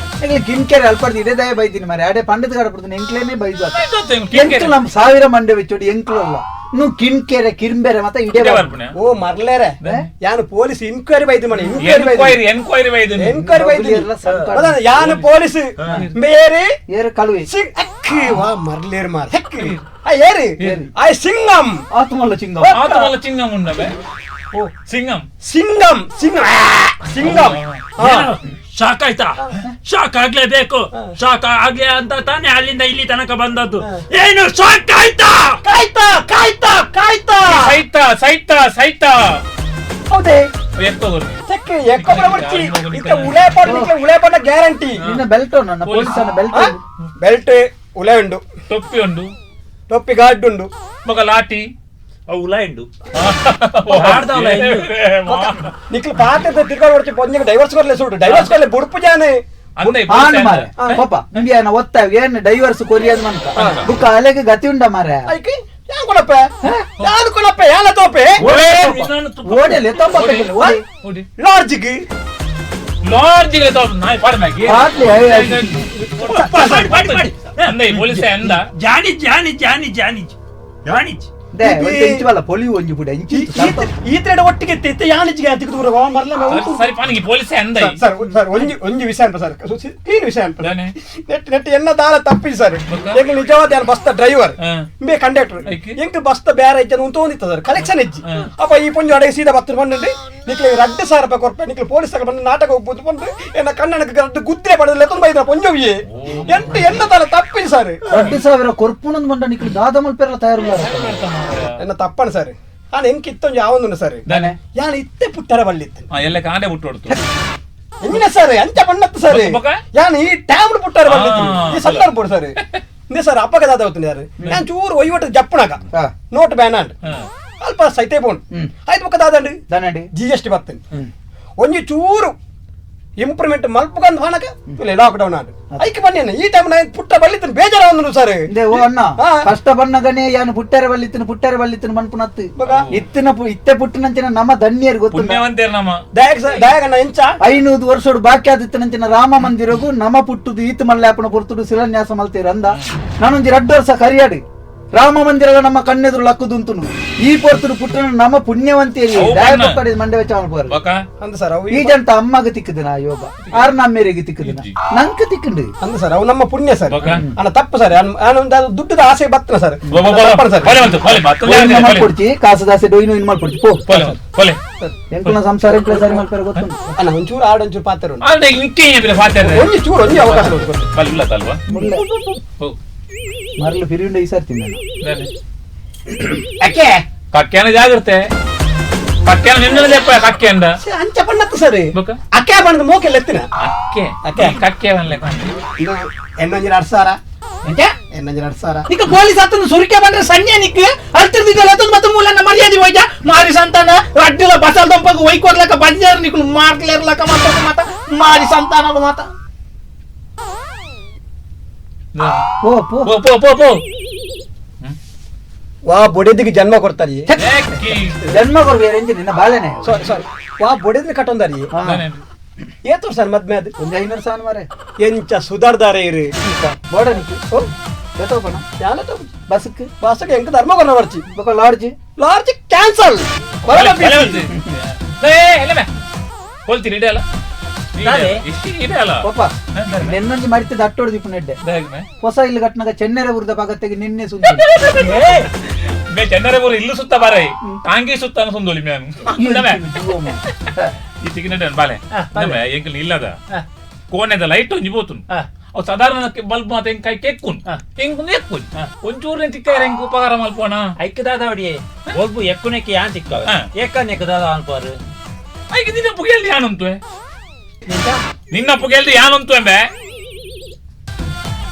ಕಿನ್ಕೆರೆ ಅಲ್ಪಡ್ದು ಇದೇ ದಯ ಬೈದಿನಿ ಮಾರೆ ಅಡೆ ಪಂಡಿತ ಕಡಪಡ್ತೀನಿ ಎಂಕ್ಲೇನೆ ಬೈದು ಎಂಕ್ಲು ನಮ್ಮ ಸಾವಿರ ಮಂಡೆ ಬಿಚ್ಚೋಡಿ ಎಂಕ್ಲು ಅಲ್ಲ ನು ಕಿನ್ಕೆರೆ ಕಿರ್ಂಬೆರೆ ಮತ್ತೆ ಇಡೇ ಓ ಮರ್ಲೇರೆ ಯಾನು ಪೊಲೀಸ್ ಇನ್ಕ್ವೈರಿ ಬೈದಿ ಮನೆ ಎನ್ಕ್ವೈರಿ ಎನ್ಕ್ವೈರಿ ಬೈದಿನಿ ಎನ್ಕ್ವೈರಿ ಬೈದಿನಿ ಯಾನು ಪೊಲೀಸ್ ಮೇರಿ ಏರು ಕಳುವೆ ಸಿಂಗ್ ಅಕ್ಕಿ ವಾ ಮರ್ಲೇರ್ ಮಾರ್ ಹಕ್ಕಿ ಆ ಏರಿ ಆ ಸಿಂಗಂ ಆತ್ಮಲ್ಲ ಸಿಂಗಂ ಆತ್ಮಲ್ಲ ಸಿಂಗಂ ಉಂಡಬೆ ಓ ಸಿಂಗಂ ಸಿಂಗಂ ಸಿಂಗಂ ಸಿಂಗಂ ಶಾಕ್ ಆಯ್ತಾ? ಶಾಕ್ ಆಗ್ಲೇಬೇಕು, ಶಾಕ್ ಆಗ್ಲೇ ಅಂತ ತಾನೇ ಅಲ್ಲಿಂದ ಇಲ್ಲಿ ತನಕ ಬಂದದ್ದು. ಏನು ಶಾಕ್ ಆಯ್ತಾ? ಕಾಯ್ತಾ ಕಾಯ್ತಾ ಕಾಯ್ತಾ ಸೈತಾ ಸೈತಾ ಸೈತಾ ಹೌದೇ ಗ್ಯಾರಂಟಿ ಬೆಲ್ಟ್ ನನ್ನ ಪೊಲೀಸನ ಬೆಲ್ಟ್ ಬೆಲ್ಟ್ ಉಲೆ ಉಂಡು, ಟೊಪ್ಪಿ ಉಂಡು, ಟೊಪ್ಪಿ ಗಾರ್ಡ್ ಉಂಡು, ಮಗ ಲಾಟಿ ನಿಕ್ಲು ಪಾತ್ರೆ ತಿರ್ಗಾಡ್ ಪೊಂಜಿಗೆ ಡೈವರ್ಸ್ ಕೊರ್ಲೆ ಸುಡು ಡೈವರ್ಸ್ ಕೊರ್ಲೆ ಬುಡ್ಪು ಜಾನೆ ಆನ್ ಮಾರೆ ಪಾಪ ನಿಂಗೆ ಏನ ಒತ್ತಾಯ ಏನು ಡೈವರ್ಸ್ ಕೊರಿಯದ್ ಮನ್ಕ ಬುಕ್ಕ ಅಲೆಗೆ ಗತಿ ಉಂಡ ಮಾರೆ ಐಕೆ ಯಾನ್ ಕೊಡಪ್ಪ ಯಾನ್ ಕೊಡಪ್ಪ ಯಾನ ತೋಪೆ ಓಡೆಲೆ ತೋಪೆ ಲಾರ್ಜಿಗೆ ಲಾರ್ಜಿಗೆ ತೋಪ ನಾಯಿ ಪಾಡ ನಾಯಿ ಪಾಟ್ಲಿ ಪಾಡಿ ಪಾಡಿ ಅಂದೆ ಪೊಲೀಸ್ ಅಂದ ಜಾನಿ ಜಾನಿ ಜಾನಿ ಜಾನಿ ಜಾನಿ ಒಟ್ಟಿಗೆ ಸರ್ ಸರ್ ಒಂಜಿ ಒಂಜಿ ವಿಷಯ ಅನ್ಪ ಸರ್ ಕ್ಲೀನ್ ವಿಷಯ ಅನ್ಪ ನೆಟ್ ನೆಟ್ ಎನ್ನ ದಾಲ ತಪ್ಪಿ ಸರ್ ಎಂಕ್ ನಿಜವಾದ ಯಾರು ಬಸ್ತ ಡ್ರೈವರ್ ಬೇ ಕಂಡಕ್ಟರ್ ಎಂಕ್ ಬಸ್ತ ಬೇರೆ ಇಜ್ಜ ಉಂತೋಂದಿತ್ತ ಸರ್ ಕಲೆಕ್ಷನ್ ಇಜ್ಜಿ ಅಪ್ಪ ಈ ಪೊಂಜು ಅಡಗೆ ಸೀದಾ ಬತ್ತ ಬಂದು ನಿಕ್ಲೆ 2,000 ರೂಪಾಯಿ ಕೊರ್ಪೆ ನಿಕ್ಲೆ ಪೊಲೀಸ್ ಬಂದು ನಾಟಕ ಹೋಗ್ಬೋದು ಬಂದು ಎನ್ನ ಕಣ್ಣನಕ್ಕೆ ರಡ್ಡು ಗುದ್ರೆ ಪಡೆದ ಲೆತ್ತೊಂದು ಬೈದ್ರ ಪೊಂಜೊವಿಯೇ ಎಂಟು ಎನ್ನ ದಾಲ ತಪ್ಪಿ ಸರ್ 2,000 ಕೊರ್ಪುನಂದು ಬಂಡ ನಿಕ್ಲೆ ದಾದ ಮಲ್ಪೆರಲ ತಯಾರು ಎನ್ನ ತಪ್ಪಣ ಸರ್ ನಾನು ಎಂಕ್ ಇತ್ತೊಂದು ಯಾವೊಂದು ಸರ್ ಯಾನ್ ಇತ್ತೆ ಪುಟ್ಟರ ಬಲ್ಲಿತ್ತು ಎಲ್ಲ ಕಾಂಡೆ ಬಿಟ್ಟು ಹೊಡ್ತು ಎಂಜಿನ ಸರ್ ಅಂಚ ಬಣ್ಣತ್ತು ಸರ್ ಯಾನ್ ಈ ಟ್ಯಾಮ್ ಪುಟ್ಟರ ಬಲ್ಲಿತ್ತು ಈ ಸಂದರ್ಭ ಸರ್ ಇಂದೇ ಸರ್ ಅಪ್ಪಗ ದಾದ ಹೋಗ್ತೀನಿ ಸರ್ ಯಾನ್ ಚೂರು ಒಯ್ಯೋಟ ಜಪ್ಪುಣಗ note ban and ಅಲ್ಪ ಸೈತೆ ಬೋನ್ ಆಯ್ತು ಬೊಕ್ಕ ದಾದಂಡು G S T ಬರ್ತೇನೆ ಒಂಜಿ ಚೂರು ಇಂಪ್ರೂವ್ಮೆಂಟ್ ಮಲ್ಪುಗಂದು ಹಾನಕ ಲಾಕ್ ಡೌನ್ ಆಂಡ್ ಐಕೆ ಬನ್ನಿ ಈ ಟೈಮ್ ನಾನು ಪುಟ್ಟ ಬಲ್ಲಿತ್ತನು ಬೇಜಾರ ಒಂದು ಸರ್ ಓ ಅಣ್ಣ ಕಷ್ಟ ಬಣ್ಣಗನೇ ಯಾನು ಪುಟ್ಟರೆ ಬಲ್ಲಿತ್ತನು ಪುಟ್ಟರೆ ಬಲ್ಲಿತ್ತನು ಮನ್ಪುನತ್ತು ಇತ್ತಿನ ಇತ್ತೆ ಪುಟ್ಟನಂಚಿನ ನಮ್ಮ ಧನ್ಯರು ಗೊತ್ತು ನಮ್ಮ ದಯಾಗಣ್ಣ ಎಂಚ 500 ವರ್ಷೋಡು ಬಾಕಿ ಆದಿತ್ತನಂಚಿನ ರಾಮ ಮಂದಿರಗು ನಮ್ಮ ಪುಟ್ಟುದು ಈತ ಮಲ್ಲಾಪನ ಪೊರ್ತುಡು ಶಿಲಾನ್ಯಾಸ ಮಲ್ತೀರ ಅಂದ ನಾನೊಂದು 2 ವರ್ಷ ಕರಿಯಾಡಿ ರಾಮ ಮಂದಿರ ನಮ್ಮ ಕಣ್ಣೆದುರು ಲಕ್ಕುದುಂತುನು ಈ ಪೊರ್ತುಡು ಪುಟ್ಟನ ನಮ್ಮ ಪುಣ್ಯವಂತಿಯಲ್ಲಿ ಮಂಡೆ ವೆಚ್ಚ ಈ ಜಂತ ಅಮ್ಮಗ ತಿಕ್ಕದಿನ ಯೋಗ ಆರ್ ನಮ್ಮೇರಿಗೆ ತಿಕ್ಕದಿನ ನಂಕ ತಿಕ್ಕಂಡು ಅಂದ ಸರ್ ಅವು ನಮ್ಮ ಪುಣ್ಯ ಸರ್ ಅಣ್ಣ ತಪ್ಪು ಸರ್ ದುಡ್ಡದ ಆಸೆ ಬತ್ತನ ಸರ್ ಮಾಡ್ಕೊಡ್ತಿ ಕಾಸು ದಾಸೆ ಡೊಯ್ನು ಇನ್ ಮಾಡ್ಕೊಡ್ತಿ ಪೋ ಎಂಕುಲ ಸಂಸಾರ ಎಂಕುಲ ಸರಿ ಮಾಡ್ತಾರೆ ಗೊತ್ತು ಅಣ್ಣ ಒಂಚೂರು ಆಡು ಒಂಚೂರು ಪಾತ್ರ ಒಂಚೂರು ಚೂರು ಒಂಜಿ ಅವಕಾಶ ಮರಳು ಫಿರಿಯುಂಡ ಈ ಸರ್ ತಿನ್ನ ಅಕ್ಕೆ ಕಕ್ಕೆನ ಜಾಗ್ರತೆ ಕಕ್ಕೆನ ನಿನ್ನದೇ ಕಕ್ಕೆ ಅಂದ ಅಂಚ ಬಣ್ಣತ್ತು ಸರ್ ಅಕ್ಕೆ ಬಣ್ಣದ ಮೋಕೆಲ್ಲ ಎತ್ತಿನ ಅಕ್ಕೆ ಅಕ್ಕೆ ಕಕ್ಕೆ ಬನ್ಲೆ ಇದು ಎನ್ನೊಂಜಿ 2,000 ಎಂಚ ಎನ್ನೊಂಜಿ 2,000 ನಿಕ್ಕ ಪೊಲೀಸ್ ಆತನ ಸುರಿಕೆ ಬಂದ್ರೆ ಸನ್ಯ ನಿಕ್ಕ ಅಲ್ತಿರ್ದಿದ್ದಲ್ಲ ಅತನ ಮತ್ತೆ ಮೂಲನ್ನ ಮರ್ಯಾದೆ ಹೋಯ್ಜ ಮಾರಿ ಸಂತಾನ ರಡ್ಡಿಲ ಬಸಲ್ ದಂಪಗ ಒಯ್ಕೊರ್ಲಕ ಬಂಜಾರ ನಿಕ್ಲು ಮಾರ್ಕ್ಲೇರ್ಲಕ ಮಾತ ಮಾತ ಮಾರಿ ಸಂತಾನಲು ಮಾತ ಪೋ ಪೋ ಪೋ ಪೋ ಪೋ ಪೋ ವಾ ಬೊಡೆದಿಗೆ ಜನ್ಮ ಕೊಡ್ತಾರಿ ಜನ್ಮ ಕೊಡ್ಬೇರೆ ಎಂಜಿ ನಿನ್ನ ಬಾಳೆನೆ ಸಾರಿ ಸಾರಿ ವಾ ಬೊಡೆದಿನ ಕಟ್ಟೊಂದಾರಿ ಏತೋರ್ ಸರ್ ಮದ್ಮೆ ಅದು ಒಂದು 500 ಸಾನ್ ಮಾರೆ ಎಂಚ ಸುಧಾರ್ದಾರೆ ಇರು ಬೋಡ ನಿಕ್ಕು ಓ ಎತ್ತೋಪಣ ಯಾಲ ತಗೋ ಬಸ್ಕ್ ಬಸ್ಗೆ ಎಂಕ ಧರ್ಮ ಕೊರ ಬರ್ಚಿ ಬೊಕ lodge lodge cancel ಕೊಲ್ತಿರಿ ಇಡಲ್ಲ ಇಡಲ್ಲ ಪಪ್ಪ ನಿನ್ನೊಂಜಿ ಮರಿತದ ಅಟ್ಟೋಡು ದಿಪ್ಪು ನೆಡ್ಡೆ ಹೊಸ ಇಲ್ಲಿ ಘಟನಾಗ ಚೆನ್ನೆರೆ ಊರದ ಭಾಗತೆಗೆ ನಿನ್ನೆ ಸುಂದ ಮೇ ಚೆನ್ನೆರೆ ಊರು ಇಲ್ಲು ಸುತ್ತ ಬಾರೈ ಟಾಂಗಿ ಸುತ್ತ ಸುಂದೋಲಿ ಮ್ಯಾನ್ ಈ ತಿಗಿನ ಬಾಲೆ ನಮ್ಮ ಎಂಕಲ್ ಇಲ್ಲದ ಕೋಣೆದ ಲೈಟ್ ಒಂಜಿ ಬೋತುನು ಅವು ಸಾಧಾರಣ ಬಲ್ಬ್ ಮಾತ ಹೆಂಗ್ ಕೈ ಕೆಕ್ಕುನ್ ಹೆಂಗ್ ಎಕ್ಕುನ್ ಒಂಚೂರು ತಿಕ್ಕ ಹೆಂಗ್ ಉಪಕಾರ ಮಲ್ಪೋಣ ಐಕ್ ದಾದ ಹೊಡಿಯೇ ಒಬ್ಬ ಎಕ್ಕುನೆಕ್ಕೆ ಯಾನ್ ತಿಕ್ಕ ಏಕನೆಕ್ ದಾದ ಅನ್ಪಾರು ಐಕ್ ನಿನ್ನ ಪುಗೆಲ್ದಿ ಯಾನುಂಟು ನಿನ್ನ ಪುಗೆಲ್ದಿ ಯಾನುಂಟು ಎಂಬೆ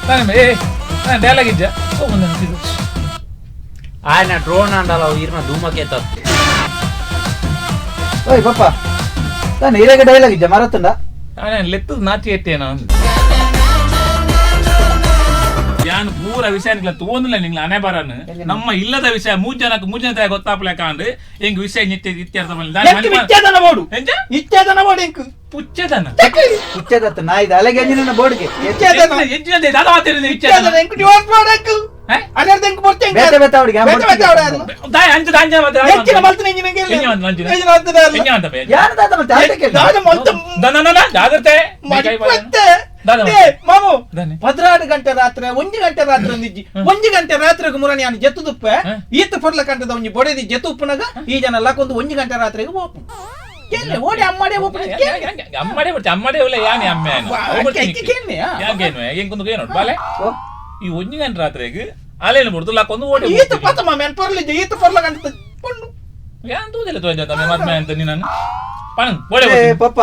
ನಾನು ಏ ನಾನು ಡೈಲಾಗ್ ಇಜ್ಜ ಆಯ್ನ ಡ್ರೋನ್ ಅಂಡಲ್ಲ ಇರ್ನ ಧೂಮಕೇತ ಓಯ್ ಪಪ್ಪ ನಾನು ಹಿರೇಗ ಡೈಲಾಗ್ ಇಜ್ಜ ಮರತುಂಡ ನಾನು ಲೆತ್ತದ ನಾಚಿ ಎತ್ತೇನ ಯಾನ್ ಪೂರ ವಿಷಯ ತೋಂದಿಲ್ಲ ನಿಂಗ್ಲ ಅನೆ ಬರನ್ ನಮ್ಮ ಇಲ್ಲದ ವಿಷಯ ಮೂರ್ ಜನಕ್ಕೆ ಮೂರ್ ಜನ ಗೊತ್ತಾಪಲೆ ಕಾಂಡ್ ಹೆಂಗ್ ವಿಷಯ ನಿತ್ಯ ಇತ್ಯರ್ಥ ಇಚ್ಛೇದನ ಬೋಡು ಇಚ್ಛೇದನ ಬೋಡು ಎಂಕ್ ಪುಚ್ಚದನ ಪುಚ್ಚದತ್ತ ನಾಯಿದ ಅಲೆಗೆ ಎಂಜಿನ ಬೋರ್ಡ್ಗೆ ಇಚ್ಛೇದನ ಎಂಜಿನ ದಾದ ಮಾತಿರ ಇಚ್ಛೇದನ ಎಂಕ್ ಡಿವೋರ್ಸ್ ಮಾಡಕ್ ಅದೇ ಎಂಕ್ ಬರ್ತೇನೆ ಬೇತೆ ಬೇತೆ ಅವಡಿಗೆ ಬೇತೆ ಬೇತೆ ಅವಡ ದಾಯ ಅಂಚ ದಾಂಜ ಮಾತ್ರ ಎಂಚಿನ ಮಲ್ತನೆ ಎಂಜಿನ ಎಂಜಿನ ಮಂಜಿನ ಎಂಜಿನ ಅಂತ ಎಂಜಿನ ಅಂತ ಬೇ ಯಾರು ದಾದ ಮತ್ತೆ ಆಟಕ್ಕೆ ದಾದ ಮಲ್ತ ದನ ನನ ಜಾಗ್ರತೆ ಮತ್ತೆ ಮಾಮು 14 ಗಂಟೆ ರಾತ್ರಿ 1 ಗಂಟೆ ರಾತ್ರಿ ಒಂದಿಜ್ಜಿ 1 ಗಂಟೆ ರಾತ್ರಿಗೆ ಮುರಣಿ ನಾನು ಜೆತ್ತು ತುಪ್ಪೆ ಈತ ಪೊರ್ಲ ಕಂಟದ ಒಂಜಿ ಬೊಡೆದಿ ಜೆತ್ತು ಉಪ್ಪುನಾಗ ಈ ಜನ ಲಕ್ಕೊಂದು 1 ಗಂಟೆ ರಾತ್ರಿಗೆ ಓಪು ಕೇಳಿ ಓಡಿ ಅಮ್ಮಡೆ ಓಪು ಅಮ್ಮಡೆ ಬಿಡ್ತಿ ಅಮ್ಮಡೆ ಉಲ್ಲ ಯಾನೆ ಅಮ್ಮೆ ಯಾಕೇನು ಹೆಂಗೊಂದು ಏನು ಬಾಲೆ ಈ 1 ಗಂಟೆ ರಾತ್ರಿಗೆ ಅಲೇನು ಬಿಡ್ತು ಲಕ್ಕೊಂದು ಓಡಿ ಈತ ಪತ ಮಾಮೆ ಅನ್ ಪೊರ್ಲಿಜ್ಜ ಈತ ಪೊರ್ಲ ಕಂಟದ ಪೊಣ್ಣು ಯಾನ್ ತೂದೆಲ್ಲ ತೋಜ ತಮ್ಮೆ ಮದ್ಮೆ ಅಂತ ನೀನು ಪಪ್ಪ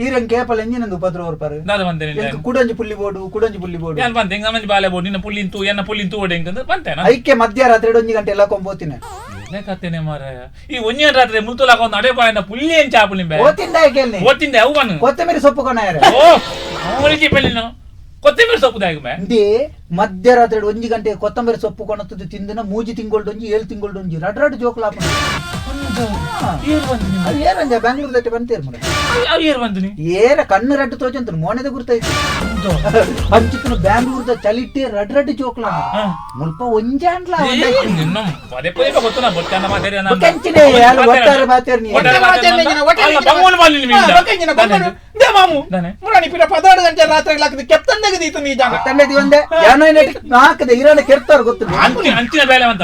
ಈರಂ ಕೇಪಲ ಎಂಜಿನಂದು ಉಪದ್ರವ ಬರ್ಪಾರು ದಾದ ಬಂತೇನೆ ಎಂಕ್ ಕುಡಂಜಿ ಪುಲ್ಲಿ ಬೋಡು ಕುಡಂಜಿ ಪುಲ್ಲಿ ಬೋಡು ಯಾನ್ ಬಂತೆ ಎಂಕ್ ನಮಂಜಿ ಬಾಲೆ ಬೋಡು ನಿನ್ನ ಪುಲ್ಲಿಂತು ಎನ್ನ ಪುಲ್ಲಿಂತು ಓಡಿ ಎಂಕಂದು ಬಂತೇನ ಐಕೆ ಮಧ್ಯರಾತ್ರಿ 1 ಗಂಟೆ ಎಲ್ಲ ಕೊಂಬೋತಿನ ಇಲ್ಲ ಕತ್ತೇನೆ ಮಾರಾಯ ಈ 1 ಗಂಟೆ ರಾತ್ರಿ ಮುಲ್ತುಲಾಕ ಒಂದು ಅಡೆ ಬಾಯನ ಪುಲ್ಲಿ ಎಂಚ ಆಪುಲಿಂ ಬೇ ಓತಿಂದ ಕೇಳ್ನಿ ಓತಿಂದ ಅವು ಬನ್ನು ಕೊತ್ತಂಬರಿ ಸೊಪ್ಪು ಕೊನಾಯರೆ ಓ ಅವಳಿಗೆ ಪೆಲ್ಲಿನ ಕೊತ್ತಂಬರಿ ಸೊಪ್ಪು ದಾಯಕ ಮೇ ಇಂದೇ ಮಧ್ಯರಾತ್ರಿ 1 ಗಂಟೆ ಕೊತ್ತಂಬರಿ ಸೊಪ್ಪು ಕೊಣತದ್ದು ತಿಂದಿನ 3 ತಿಂಗಳು 7 ತಿಂಗಳು ರಡ್ ರಡ್ ಜೋಕ್ಲಾಪ ಏರಂಜ ಬೆಂಗಳೂರು ದಟ್ಟೆ ಬಂತೇರು ಮನೆ ಏರ ಕಣ್ಣು ರಡ್ಡು ತೋಚಂತ ಮೋನೆದ ಗುರ್ತೈತಿ ಅಂಚಿತನ ಬೆಂಗಳೂರದ ಚಲಿಟ್ಟೆ ರಡ್ ರಡ್ ಜೋಕ್ಲ ಮುಲ್ಪ ಒಂಜಾಂಡ್ಲ ಒಟ್ಟಾರೆ ಬಾತೇರ್ ನೀ ಮುರಾಣಿ ಪಿರ 14 ಗಂಟೆ ರಾತ್ರಿ ಲಾಕದ ಕೆತ್ತಂದಗದ ಈತ ನೀ ಜಾಗ ತಂದೆ ಒಂದೇ ಯಾನೋ ನಾಕದೆ ಇರಾನ ಕೆರ್ತಾರ ಗೊತ್ತು ಅಂಚಿನ ಬೇಲೆ ಅಂತ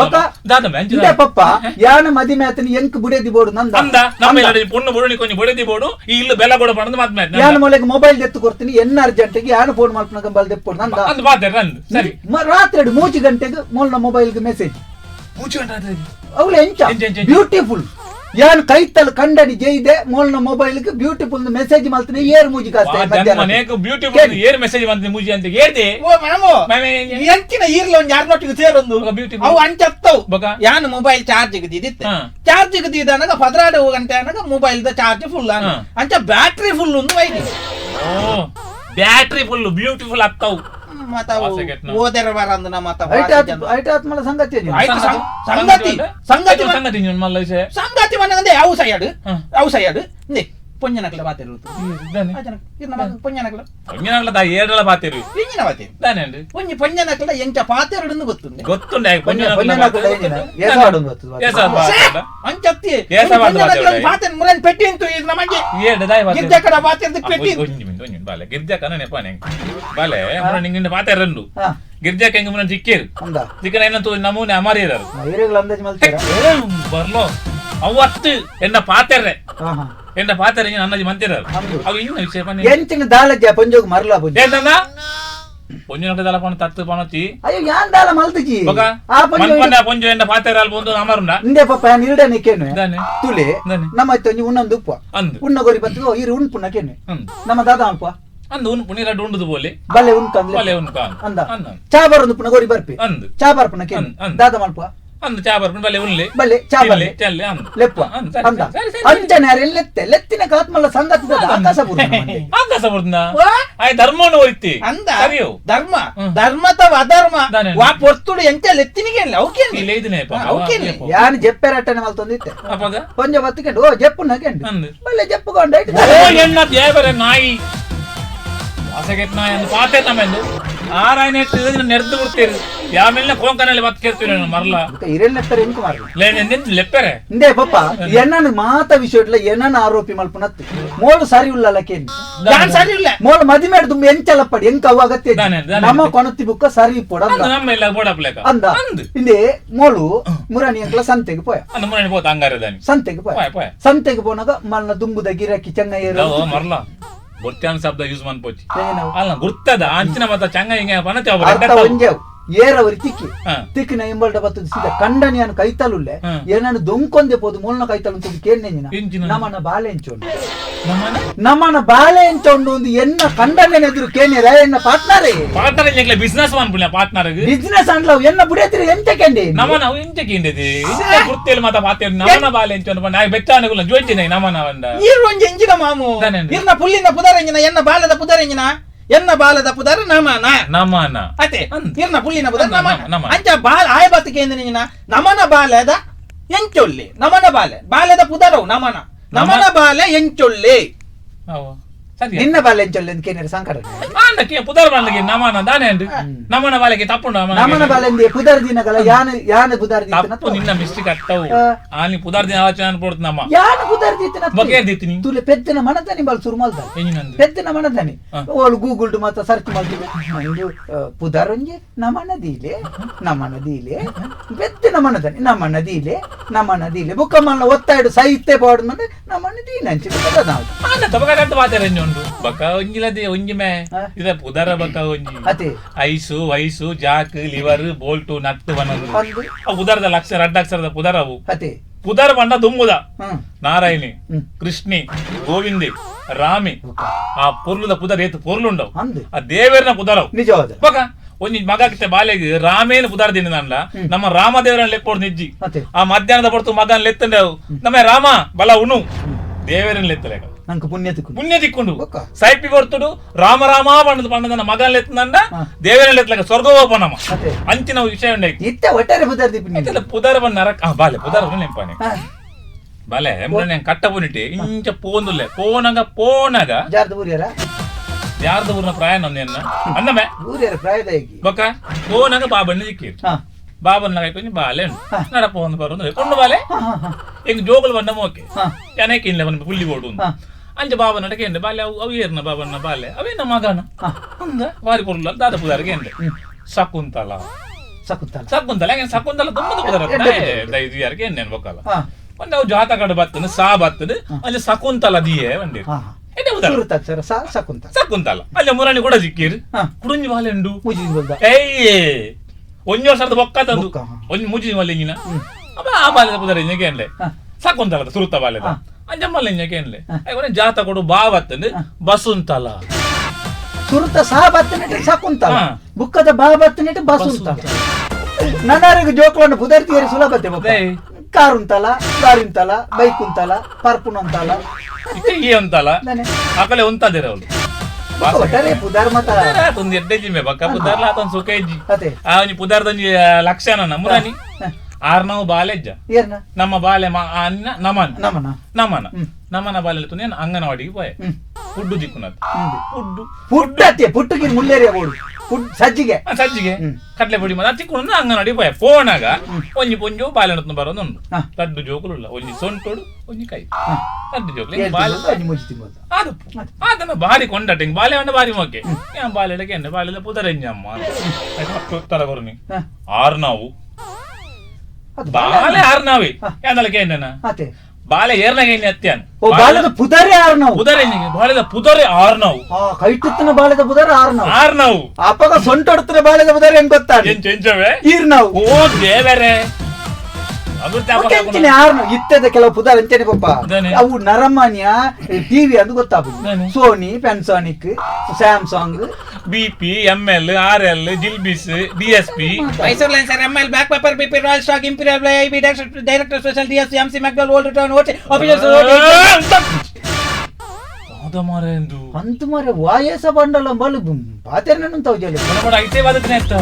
ಇಂದೇ ಪಪ್ಪ ಯಾನ ಮದಿ ಮೇತನಿ ಎಂಕ್ ಬುಡೇದಿ ಬೋಡು ನಂದ ಅಂದ ನಮ್ಮ ಇಲ್ಲ ಪೊಣ್ಣು ಬುಡಣಿ ಕೊಂಚ ಬುಡೇದಿ ಬೋಡು ಈ ಇಲ್ಲ ಬೆಲ್ಲ ಕೊಡ ಪಣದು ಮಾತ್ ಮಾತ್ ಯಾನ ಮೊಲೆಗೆ ಮೊಬೈಲ್ ದೆತ್ತು ಕೊಡ್ತೀನಿ ಎನ್ನ ಅರ್ಜೆಂಟ್ಗೆ ಯಾನ ಫೋನ್ ಮಾಡ್ಪನ ಕಂಬಲ್ ದೆಪ್ಪೋಡು ನಂದ ಅಂದ ಬಾತೆ ನಂದ ಸರಿ ರಾತ್ರಿ 3 ಗಂಟೆಗೆ ಮೊಲ್ನ ಮೊಬೈಲ್ಗೆ ಮೆಸೇಜ್ 3 ಗಂಟೆ ರಾತ್ರಿ ಅವಳು ಎಂಚ ಬ್ಯೂಟಿಫುಲ್ ಯಾನ್ ಕೈತಲ್ ಕಂಡನಿ ಜೈದೆ ಮೋಲ್ನ ಮೊಬೈಲ್ ಗೆ ಬ್ಯೂಟಿಫುಲ್ ಮೆಸೇಜ್ ಮಾಡ್ತೀನಿ ಏರ್ ಮೂಜಿ ಕಾಸ್ತೆ ಮಧ್ಯಾಹ್ನ ಬ್ಯೂಟಿಫುಲ್ ಏರ್ ಮೆಸೇಜ್ ಬಂತೆ ಮೂಜಿ ಅಂತ ಏರ್ದೆ ಓ ಮಾಮು ಎಂಚಿನ ಈರ್ಲ ಒಂಜಿ ಯಾರ್ನೊಟ್ಟಿಗೆ ಸೇರೊಂದು ಅವು ಅಂಚತ್ತವು ಯಾನ್ ಮೊಬೈಲ್ ಚಾರ್ಜ್ ಗೆ ದಿದಿತ್ತೆ ಚಾರ್ಜ್ ಗೆ ದಿದನಗ 14 ಗಂಟೆ ಅನಗ mobile the charge full ಅನ ಅಂಚ ಬ್ಯಾಟರಿ ಫುಲ್ ಒಂದು ವೈದಿ battery full beautiful ಆಗ್ತಾವು ಓದೆರ ಬರಂದು ನಮ್ಮ ಐಟಾತ್ಮಲ ಸಂಗತಿ ಸಂಗತಿ ಸಂಗತಿ ಸಂಗತಿ ಸಂಗತಿ ಮನಗಂದೆ ಅವು ಸೈಯಾಡು ಅವು ಸೈಯಾಡು ನೇ ಪೊಂಜನಕಲ ಬಾತೆರು ಪೊಂಜನಕಲ ಪೊಂಜನಕಲ ತಾ ಏಡಲ ಬಾತೆರು ಇಂಜಿನ ಬಾತೆರು ದಾನೆ ಅಂడి ಒಂಜಿ ಪೊಂಜನಕಲ ಎಂಚ ಪಾತೆರುಡುಂದು ಗೊತ್ತುಂಡೆ ಗೊತ್ತುಂಡೆ ಪೊಂಜನಕಲ ಎಂಜಿನ ಏಸಾಡುಂದು ಗೊತ್ತು ಅಂಚತ್ತಿ ಪೊಂಜನಕಲ ಬಾತೆನ್ ಮುರನ್ ಪೆಟ್ಟಿ ಇಂತು ಇದು ನಮಗೆ ಏಡ ದಾಯ ಬಾತೆರು ಗಿರ್ಜಕಡ ಬಾತೆರ್ದು ಪೆಟ್ಟಿ ಒಂಜಿ ಮಿನಿಟ್ ಒಂಜಿ ಬಾಲೆ ಗಿರ್ಜಕ ನೆನಪಾನೆ ಬಾಲೆ ಮುರನ್ ನಿಂಗಿಂದ ಬಾತೆರಂಡು ಗಿರ್ಜಕ ಎಂಗ ಮುರನ್ ಸಿಕ್ಕೇರು ಸಿಕ್ಕನ ಏನಂತ ನಮೂನೆ ಅಮರಿಯರು ಏರೆಗಳ ಅಂದಾಜು ಮಲ್ತಾರ ಬರ್ಲೋ ಅವತ್ತು ಎನ್ನ ಪಾತೆರ್ರೆ ಎನ್ನ ಪಾತೆರೆ ಅನ್ನಾಜಿ ಮಂತಿರರು ಅವು ಇನ್ನು ವಿಷಯ ಎಂಚಿನ ದಾಲಜ್ಜ ಪೊಂಜೋಗ್ ಮರಲ ಪೊಂಜ ఏంటన్నా ಪೊಂಜು ದಾಲ ಪಣ ತತ್ತು ಪಣತಿ ಅಯ್ಯೋ ಯಾನ್ ದಾಲ ಮಲ್ತಜಿ ಆ ಪೊಂಜು ಪೊಂಜು ಎಂಡ ಪಾತೆರ ಅಲ್ಪ ಒಂದು ಅಮರುಂಡ ಇಂದೆ ಪಪ್ಪ ಯಾನ್ ಇರಡನೆ ಕೇನು ತುಲೆ ನಮ್ಮ ಇತ್ತ ಒಂಜಿ ಉನ್ನೊಂದು ಉಪ್ಪ ಉನ್ನ ಗೊರಿ ಬತ್ತು ಇರು ಉಣ್ಪುನ ಕೇನು ನಮ್ಮ ದಾದ ಅಲ್ಪ ಅಂದು ಉನ್ ಪುನಿರ ಡುಂಡುದು ಬೋಲೆ ಬಲೆ ಉನ್ಕ ಬಲೆ ಉನ್ಕ ಅಂದ ಚಾ ಬರೊಂದು ಪುನ ಗೊರಿ ಬರ್ಪಿ ಅಂದು ಚಾ ಬರ್ಪುನ ಕೇನು ದಾದ ಮಲ್ಪ ಅಂದು ಚಾ ಬರ್ಪುಂಡು ಬಲೆ ಉಲ್ಲೆ ಬಲೆ ಚಾ ಬಲೆ ಚಲ್ಲೆ ಅಂದು ಲೆಪ್ಪ ಅಂದ ಅಂಚನೆ ಲೆತ್ತೆ ಲೆತ್ತಿನ ಕಾತ್ಮಲ್ಲ ಸಂಗತಿ ಆಕಾಶ ಆಕಾಶ ಬುರ್ನ ಆಯ್ ಧರ್ಮವನ್ನು ಒರಿತಿ ಅಂದ ಧರ್ಮ ಧರ್ಮ ತವ ಅಧರ್ಮ ವಾ ಪೊರ್ತುಡು ಎಂಚ ಲೆತ್ತಿನಿಗೆ ಅವಕೇನೆ ಯಾನ್ ಜೆಪ್ಪೆರಟ್ಟನೆ ಮಲ್ತೊಂದಿತ್ತೆ ಅಪಗ ಕೊಂಜ ಬತ್ತಿಕೆಂಡು ಓ ಜೆಪ್ಪು ನಗೆಂಡು ಬಲೆ ಜೆಪ್ಪುಗೊಂಡ ಓ ಎಣ್ಣ ದೇವರೇ ನಾಯಿ ವಾಸಗೆಟ್ ನಾಯಿ ಅಂದು ಪಾತೆ ತಮ್ಮೆಂದು ಆರಾಯನೆ ನೆರ್ದು ಬಿಡ್ತೀರಿ ಯಾಮೆಲ್ಲ ಕೋಂಕನಲ್ಲಿ ಬತ್ಕೇರ್ತೀವಿ ನಾನು ಮರಲ ಇರೆಲ್ಲೆತ್ತರೆ ಇಂಕು ಮಾರ್ಲ ಲೆಪ್ಪೆರೆ ಇಂದೇ ಪಪ್ಪ ಎಣ್ಣನ ಮಾತ ವಿಷಯ ಇಟ್ಲ ಎಣ್ಣನ ಆರೋಪಿ ಮಲ್ಪುನತ್ತು ಮೋಲು ಸರಿ ಉಲ್ಲಲ್ಲ ಕೇನ್ ಯಾನ್ ಸರಿ ಇಲ್ಲ ಮೋಲು ಮದಿಮೇಡ್ ದುಂಬು ಎಂಚಲಪ್ಪಡಿ ಎಂಕ ಅವು ಅಗತ್ಯ ನಮ್ಮ ಕೊಣತಿ ಬುಕ್ಕ ಸರಿ ಪೊಡ ನಮ್ಮ ಇಲ್ಲ ಬೋಡಪ್ಲೇಕ ಅಂದ ಇಂದೇ ಮೋಲು ಮುರಾಣಿ ಅಂಕಲ ಸಂತೆಗೆ ಪೋಯ ಮುರಾಣಿ ಪೋತ ಅಂಗಾರೆ ದಾನಿ ಸಂತೆಗೆ ಪೋಯ ಸಂತೆಗೆ ಪೋನಾಗ ಮಲ್ನ ದುಂಬುದ ಗಿರಕಿ ಚೆನ್ನಯ್ಯ ಮರಲ ಬೊರ್ತ್ಯಾನ್ ಶಬ್ದ ಯೂಸ್ ಮನ್ಪೊಚ್ಚಿ ಅಲ್ಲ ಗುರ್ತದ ಅಂಚಿನ ಮತ್ತ ಚಂಗ ಹಿಂಗ ಪನತೆ ಅರ್ಥ ಒಂಜೆವು ಏರವರಿ ತಿಕ್ಕಿ ತಿಕ್ಕಿನ ಇಂಬಲ್ಟ ಬತ್ತದ ಸೀದಾ ಕಂಡನಿಯನ್ನು ಕೈತಲುಲ್ಲೆ ಏನನ್ನು ದೊಂಕೊಂದೆ ಪೋದು ಮೂಲ್ನ ಕೈತಲು ಅಂತ ಕೇಳಿನ ನಮ್ಮನ ಬಾಲೆ ಎಂಚೋಂಡು ನಮ್ಮನ ಬಾಲೆ ಎಂಚೋಂಡು ಒಂದು ಎನ್ನ ಕಂಡನೆ ಎದುರು ಕೇನೇರ ಎನ್ನ ಪಾರ್ಟ್ನರೇ ಪಾರ್ಟ್ನರ್ ಬಿಸ್ನೆಸ್ ಮನ್ಪುಲ್ಲ ಪಾರ್ಟ್ನರ್ ಬಿಸ್ನೆಸ್ ಅನ್ಲವು ಎನ್ನ ಬುಡೇತಿರಿ ಎಂತ ಕೆಂಡೆ ನಮನ ಎಂತ ಕೇಂದಿದೆ ಗುರ್ತೇಲಿ ಮಾತ ಪಾತೆ ನಮನ ಬಾಲೆ ಎಂಚೋಂಡು ನಾಯಿ ಬೆಚ್ಚಾನುಗುಲ ಜೋಚಿನ ನಮನ ಬಂದ ಈರು ಒಂಜಿ ಎಂಜಿನ ಮಾಮು ಇರ್ನ ಪುಲ್ಲಿನ ಪುದರೆಂಜಿನ ಎನ್ನ ಬಾಲದ ಪುದರೆಂಜಿನ ಎನ್ನ ಬಾಲದ ಪುದರ್ ನಮನ ನಮನ ಅತೆ ಇರ್ನ ಪುಲ್ಲಿನ ಪುದರ್ ನಮನ ಅಂಚ ಬಾಲ ಆಯ ಬತ್ತಿಗೆ ನಮನ ಬಾಲದ ಎಂಚೊಲ್ಲೆ ನಮನ ಬಾಲೆ ಬಾಲದ ಪುದರವು ನಮನ ನಮನ ಬಾಲೆ ಎಂಚೊಲ್ಲೆ ನಿನ್ನ ಬಾಲೆ ಎಂಚೊಲ್ಲೆ ಅಂತ ಕೇನಿರ ಸಂಕಟ ಪುದರ್ ಬಾಲಗೆ ನಮನ ದಾನೆ ನಮನ ಬಾಲೆಗೆ ತಪ್ಪು ನಮನ ಬಾಲೆ ಪುದರ್ ದಿನಗಳ ಯಾನ ಯಾನ ಪುದರ್ ತಪ್ಪು ನಿನ್ನ ಮಿಸ್ಟೇಕ್ ಅತ್ತವು ಆನಿ ಪುದರ್ ದಿನ ಆಲೋಚನೆ ಅನ್ಪೊಡ್ತು ನಮ್ಮ ಯಾನ ಪುದರ್ ದಿತ್ತಿನ ಬಗೆ ದಿತ್ತಿನಿ ತುಲೆ ಪೆದ್ದನ ಮನದನಿ ಬಾಲ್ ಸುರು ಮಲ್ದ ಪೆದ್ದನ ಮನದನಿ ಓಳು ಗೂಗಲ್ ಡು ಮಾತ ಸರ್ಚ್ ಮಲ್ತಿದೆ ಪುದರ್ ಒಂಜಿ ನಮನ ದೀಲೆ ನಮನ ದೀಲೆ ಪೆದ್ದನ ಮನದನಿ ನಮನ ದೀಲೆ ನಮನ ದೀಲೆ ಬುಕ್ಕ ಮಲ್ಲ ಒತ್ತಾಯ್ಡು ಸಾಹಿತ್ಯ ಪಾಡು ಮಂದೆ ನಮನ ದೀನ ಅಂಚಿನ ನಾವು ತಬಕ ಮಾತಾಡ ಬಕ ಒಂಜಿಲದೆ ಒಂಜಿ ಮೇ ಇದ ಪುದರ ಬಕ ಒಂಜಿ ಅತೆ ice vice jack liver bolt nut ಬನ್ನದು ಪುದರದ ಲಕ್ಷ ರಡ್ಡಕ್ಷರದ ಪುದರ ಅವು ಅತೆ ಪುದರ ಬಂಡ ದುಂಬುದ ನಾರಾಯಣಿ ಕೃಷ್ಣಿ ಗೋವಿಂದಿ ರಾಮಿ ಆ ಪೊರ್ಲುದ ಪುದರ್ ಏತು ಪೊರ್ಲುಂಡವು ಆ ದೇವರನ ಪುದರವು ನಿಜವಾದ ಬಕ ಒಂಜಿ ಮಗಕ್ಕೆ ಬಾಲೆಗೆ ರಾಮೇನ ಪುದರ್ ದಿನ ನಮ್ಮ ರಾಮದೇವರನ್ನ ಲೆಪ್ಪೋಡು ನಿಜ್ಜಿ ಆ ಮಧ್ಯಾಹ್ನದ ಪಡ್ತು ಮಗನ್ ಲೆತ್ತಂಡವು ನಮ್ಮ ರಾಮ ಬಲ ಉಣು ದೇವರನ್ನ ಲೆತ್ತಲೇಕ ನಂಗೆ ಪುಣ್ಯ ತಿಕ್ಕೊಂಡು ಪುಣ್ಯ ತಿಕ್ಕೊಂಡು ಸೈಪಿ ಬರ್ತುಡು ರಾಮ ರಾಮ ಬಣ್ಣದ ಬಣ್ಣದ ಮಗನ್ ಲೆತ್ತಂಡ ದೇವರನ್ನ ಲೆತ್ತಲೇಕ ಸ್ವರ್ಗೋಪನಮ ಅಂಚಿನ ವಿಷಯ ಉಂಡೆ ಇತ್ತ ಒಟ್ಟಾರೆ ಪುದರ್ ದಿಪ್ಪ ಪುದರ್ ಬಣ್ಣ ನರಕ ಬಾಲೆ ಪುದರ್ ನೆಂಪಾನೆ ಬಾಲೆ ಕಟ್ಟ ಪುನಿಟಿ ಇಂಚ ಪೋಂದುಲ್ಲೆ ಪೋನಗ ಪೋನಗ ಜಾರ್ದ ಊರ್ಯರ ಯಾರ್ದ ಊರ್ನ ಪ್ರಾಯ ನಂದೇನ ಅನ್ನಮೆ ಊರ್ಯರ ಪ್ರಾಯದ ಬೊಕ್ಕ ಪೋನಗ ಬಾಬಣ್ಣ ದಿಕ್ಕಿ ಬಾಬಣ್ಣ ಕೊಂಚ ಬಾಲೆ ನಡಪ ಒಂದು ಬರೋದು ಕೊಂಡು ಬಾಲೆ ಎಂಗ್ ಜೋಗುಲು ಬಂದ ಮೋಕೆ ಯಾನಕ್ಕೆ ಇಲ್ಲ ಬಂದು ಪುಲ್ಲಿ ಬೋಡು ಅಂಚ ಬಾಬ ನಡಕೆ ಎಂದೆ ಬಾಲೆ ಅವು ಅವು ಏರ್ನ ಬಾಬಣ್ಣ ಬಾಲೆ ಅವೇನ ಮಗನ ಅಂದ ವಾರಿ ಕೊಡ್ಲ ದಾದ ಪುದಾರಿಗೆ ಎಂದೆ ಶಕುಂತಲ ಶಕುಂತಲ ಶಕುಂತಲ ಯಾಕೆ ಶಕುಂತಲ ತುಂಬದ ಪುದಾರ ಇದು ಯಾರಿಗೆ ಎಣ್ಣೆ ಬೊಕ್ಕಲ್ಲ ಒಂದು ಅವು ಜಾತ ಕಡೆ ಬರ್ತದೆ ಸಾ ಬರ್ತದೆ ಅಲ್ಲಿ ಶಕುಂತಲ ದಿಯೇ ಒಂದೇ ಶಕುಂತಲ ಅಲ್ಲಿ ಮುರಾಣಿ ಕೂಡ ಸಿಕ್ಕಿರಿ ಕುಡುಂಜಿ ಬಾಲೆ ಉಂಡು ಏಯ್ ಒಂಜಿ ವರ್ಷದ ಬೊಕ್ಕ ತಂದು ಒಂಜಿ ಮುಜಿ ಮಲ್ಲಿಂಜಿನ ಅಪ್ಪ ಆ ಬಾಲೆದ ಪುದರ ಇಂಜಕ್ಕೆ ಏನ್ಲೆ ಶಕುಂತಲದ ಸುರುತ ಬಾಲೆದ ಅಂಜಮ್ಮಲ್ಲ ಇಂಜಕ್ಕೆ ಏನ್ಲೆ ಜಾತ ಕೊಡು ಬಾ ಬರ್ತದೆ ಬಸುಂತಲ ಸುರುತ ಸಾ ಬರ್ತನೆ ಶಕುಂತಲ ಬುಕ್ಕದ ಬಾ ಬರ್ತನೆ ಬಸುಂತಲ ನನ್ನಾರಿಗೆ ಜೋಕ್ಲನ್ನು ಪುದರ್ತಿಯರಿ ಸುಲಭತೆ ಬೊಕ್ಕ ಕಾರ್ ಉಂತಲ ಲಾರಿ ಉಂತಲ ಬೈಕ್ ಉಂತಲ ಪರ್ಪುನ್ ಅಂತಲ ಈ ಅಂತಲ ಆಕಲೆ ಉಂತದಿರ ಅವಳು ಪುದಾರ್ ಮತ ಒಂದು ಎಡ್ಡೆ ಜಿಮ್ಮೆ ಬಕ್ಕ ಪುದಾರ್ಲ ಆತೊಂದು ಸುಖ ಇಜ್ಜಿ ಆ ಒಂಜಿ ಪುದಾರ್ದೊಂಜಿ ಲಕ್ಷಣ ಮುರಾನಿ ಆರ್ನವು ಬಾಲೆಜ್ಜ ನಮ್ಮ ಬಾಲೆ ಅನ್ನ ನಮನ ನಮನ ನಮನ ನಮನ ಬಾಲೆ ತುನಿ ಅಂಗನವಾಡಿಗೆ ಪೋಯೆ ಫುಡ್ಡು ದಿಕ್ಕುನತ್ ಫುಡ್ಡು ಫುಡ್ ಅತ್ತೆ ಪುಟ್ಟುಗೆ ಮುಲ್ಲೇರಿಯ ಬೋಡು ಫುಡ್ ಸಜ್ಜಿಗೆ ಸಜ್ಜಿಗೆ ಕಡಲೆ ಪೊಡಿ ಮಾತ್ರ ಚಿಕ್ಕುಂಡು ಅಂಗನವಾಡಿ ಪೋಯೆ ಪೋನಾಗ ಒಂಜಿ ಪೊಂಜು ಬಾಲೆ ಬರೋದುಂಡು ಲಡ್ಡು ಜೋಕುಲುಲ್ಲ ಒಂಜಿ ಸೊಂಟೋಡು ಒಂಜಿ ಕೈ ಲಡ್ಡು ಜೋಕುಲು ಬಾಲೆ ಅದು ಅದನ್ನ ಬಾರಿ ಕೊಂಡಟ ಹಿಂಗ್ ಬಾಲೆ వంಡ ಬಾರಿ ಮೋಕೆ ಬಾಲೆಡಕ್ಕೆ ಎಣ್ಣೆ ಬಾಲೆದ ಪುದರೆಂಜಮ್ಮ ಉತ್ತರ ಕೊರ್ನಿ ಆರ್ನಾವು ಬಾಲೆ ಆರ್ನಾವಿ ಯಾಂದಲಕ್ಕೆ ಎಣ್ಣೆನ ಬಾಲೆ ಏರ್ನಾಗ ಎಣ್ಣೆ ಅತ್ಯಾನ್ ಬಾಲೆದ ಪುದರೆ ಆರ್ನಾವು ಪುದರೆ ಬಾಲೆದ ಪುದರೆ ಆರ್ನಾವು ಕೈಟುತ್ತನ ಬಾಲೆದ ಪುದರೆ ಆರ್ನಾವು ಆರ್ನಾವು ಅಪ್ಪಗ ಸೊಂಟೊಡ್ತನ ಬಾಲೆದ ಪುದರೆ ಹೆಂಗ್ ಗೊತ್ತಾ ಎಂಚವೆ ಈರ್ನಾವು ಓ ದೇವರೇ ಇತ್ತದ ಕೆಲವು ಪುದಾರ್ ಅಂಚನೆ ಪಪ್ಪ ಅವು ನರಮಾನ್ಯ ಟಿವಿ ಅದು ಗೊತ್ತಾಗುದು Sony Panasonic Samsung BP ML RL ಜಿಲ್ಬಿಸ್ DSP Mysore line sir ML back paper BP royal stock imperial IB director special DSC MC McDowell old return OT officers ಹೌದಾ ಮಾರ್ರೆ ಎಂದು ಅಂತು ಮಾರೆ ವಾಯಸ ಬಂಡಲ ಬಲು ಪಾತೆರ್ನ ತಾವು ಬಡ ಐತೆ ಬಾದಕನೆ ಆಯ್ತ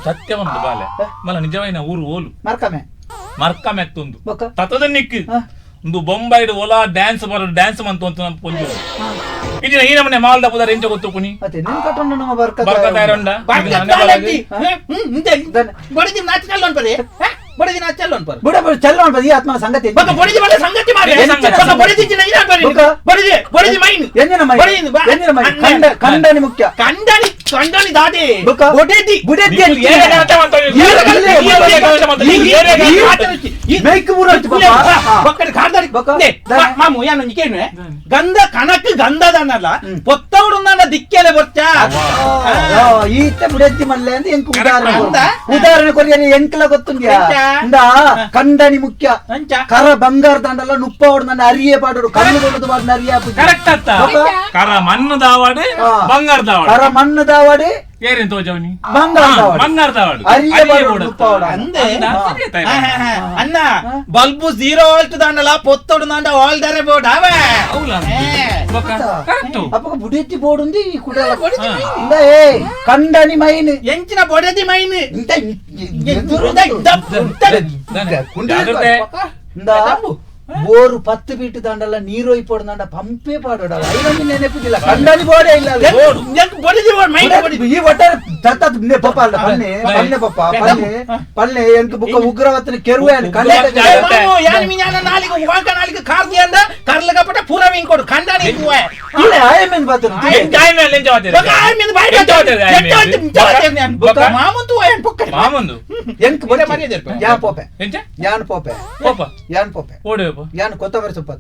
ಸತ್ಯ ಒಂದು ಬಾಲೆ ಮಲ್ಲ ನಿಜವೈನ ಊರು ಓಲು ಮರ್ಕಮೆ ಮರ್ಕಮೆ ಆಗ್ತುಂದು ಬೊಕ್ಕ ತತದ ನಿಕ್ ಒಂದು ಬೊಂಬೈಡ್ ಓಲಾ ಡ್ಯಾನ್ಸ್ ಬರೋ ಡ್ಯಾನ್ಸ್ ಮಂತು ಅಂತ ನಮ್ಮ ಪೊಂಜು ಇದಿನ ಈ ನಮ್ಮನೆ ಮಾಲ್ದ ಪುದರ್ ಎಂಚ ಗೊತ್ತು ಕುಣಿ ಮತ್ತೆ ನಿನ್ ಕಟ್ಟೊಂಡ ನಮ್ಮ ಬರ್ಕ ಬರ್ಕ ತಾಯರಂಡ ಬಡಿದಿ ನಾಚಿನಲ್ಲ ಅನ್ಪದೆ ಬಡಿದಿ ನಾಚಲ್ಲ ಅನ್ಪರ್ ಬುಡ ಬುಡ ಚಲ್ಲ ಅನ್ಪದೆ ಈ ಆತ್ಮನ ಸಂಗತಿ ಬೊಕ್ಕ ಬಡಿದಿ ಬಡ ಸಂಗತಿ ಮಾರೆ ಬೊಕ್ಕ ಬಡಿದಿ ಜಿನ ಇನ ಅನ್ಪರಿ ಬಡಿದಿ ಬಡಿದಿ ಮೈನ್ ಎಂಜಿನ ಮೈ ಎಂಜಿನ ಮೈ ಕಂಡ ಕಂಡನಿ ಮುಖ್ಯ ಕಂಡನಿ ಕಂಡನಿ ದಾದೆ ಬೊಡೆದಿ ಬುಡೆದಿ ಗಂಧ ಕಣಕ್ ಗಂಧದನ್ನಲ್ಲ ಪೊತ್ತವಡು ದಿಕ್ಕೆಲೆ ಬೊಚ್ಚ ಈತ ಬುಡೆದ್ದಿ ಮಲ್ಲೆ ಅಂತ ಎಂಕ್ ಉದಾಹರಣೆ ಉದಾಹರಣೆ ಕೊರಿಯನಿ ಎಂಕ್ಲ ಗೊತ್ತುಂದ್ಯಾ ಇಂದಾ ಕಂಡನಿ ಮುಖ್ಯ ಕರ ಬಂಗಾರ ದಂಡಲ್ಲ ನುಪ್ಪವಡು ನನ್ನ ಅರಿಯೇ ಪಾಡೋಡು ಕಣ್ಣು ಕೊಡದು ಪಾಡು ಅರಿಯೇ ಕರೆಕ್ಟ್ ಅತ್ತ ಕರ ಮಣ್ಣು ದಾವಾಡು ಬಂಗಾರ ದಾವಾಡು ಕರ ಮಣ್ಣು ದಾವಾಡಿ ಏರೇನ್ ತೋಜವನಿ ಬಂಗಾರ ಬಂಗಾರ ದಾವಾಡು ಅರಿಯೇ ಪಾಡೋಡು ನುಪ್ಪವಡು ಅಂದೆ ಅಣ್ಣ bulb zero halt ದಾಂಡಲ ಪೊತ್ತೋಡು ದಾಂಡ ಆಲ್ ದಾರೆ ಬೋರ್ಡ್ ಅವೇ ಕರೆಕ್ಟ್ ಅಪ್ಪಗ ಬುಡೆತಿ ಬೋರ್ಡ್ ఉంది ಈ ಕುಡ ಇಂದ ಏ ಕಂಡನಿ ಮೈನ್ ಎಂಚಿನ ಬೊಡೆದಿ ಮೈನ್ ಇಂತ ಇಂದ ಬೋರು 10 ಫೀಟ್ ದಾಂಡಲ್ಲ ನೀರು ಒಯ್ಪೋಡು ಪಂಪೇ ಪಾಡೋಡ ಐವೊಂದು ನೆನಪಿದಿಲ್ಲ ಕಂಡನಿ ಬೋರ್ಡೇ ಇಲ್ಲ ಈ ಒಟ್ಟಾರೆ ತತ್ತ ಪಪ್ಪ ಅಲ್ಲ ಪಲ್ಲೆ ಪಲ್ಲೆ ಪಪ್ಪ ಪಲ್ಲೆ ಪಲ್ಲೆ ಎಂಕ್ ಬುಕ್ಕ ಉಗ್ರವತ್ತನ ಕೆರುವೆ ಪೋಪೆ ಯಾನ್ ಪೋಪೆ ಯಾನ್ ಪೋಪೆ ಯಾನ್ ಕೊತ್ತಂಬರಿ ಸೊಪ್ಪು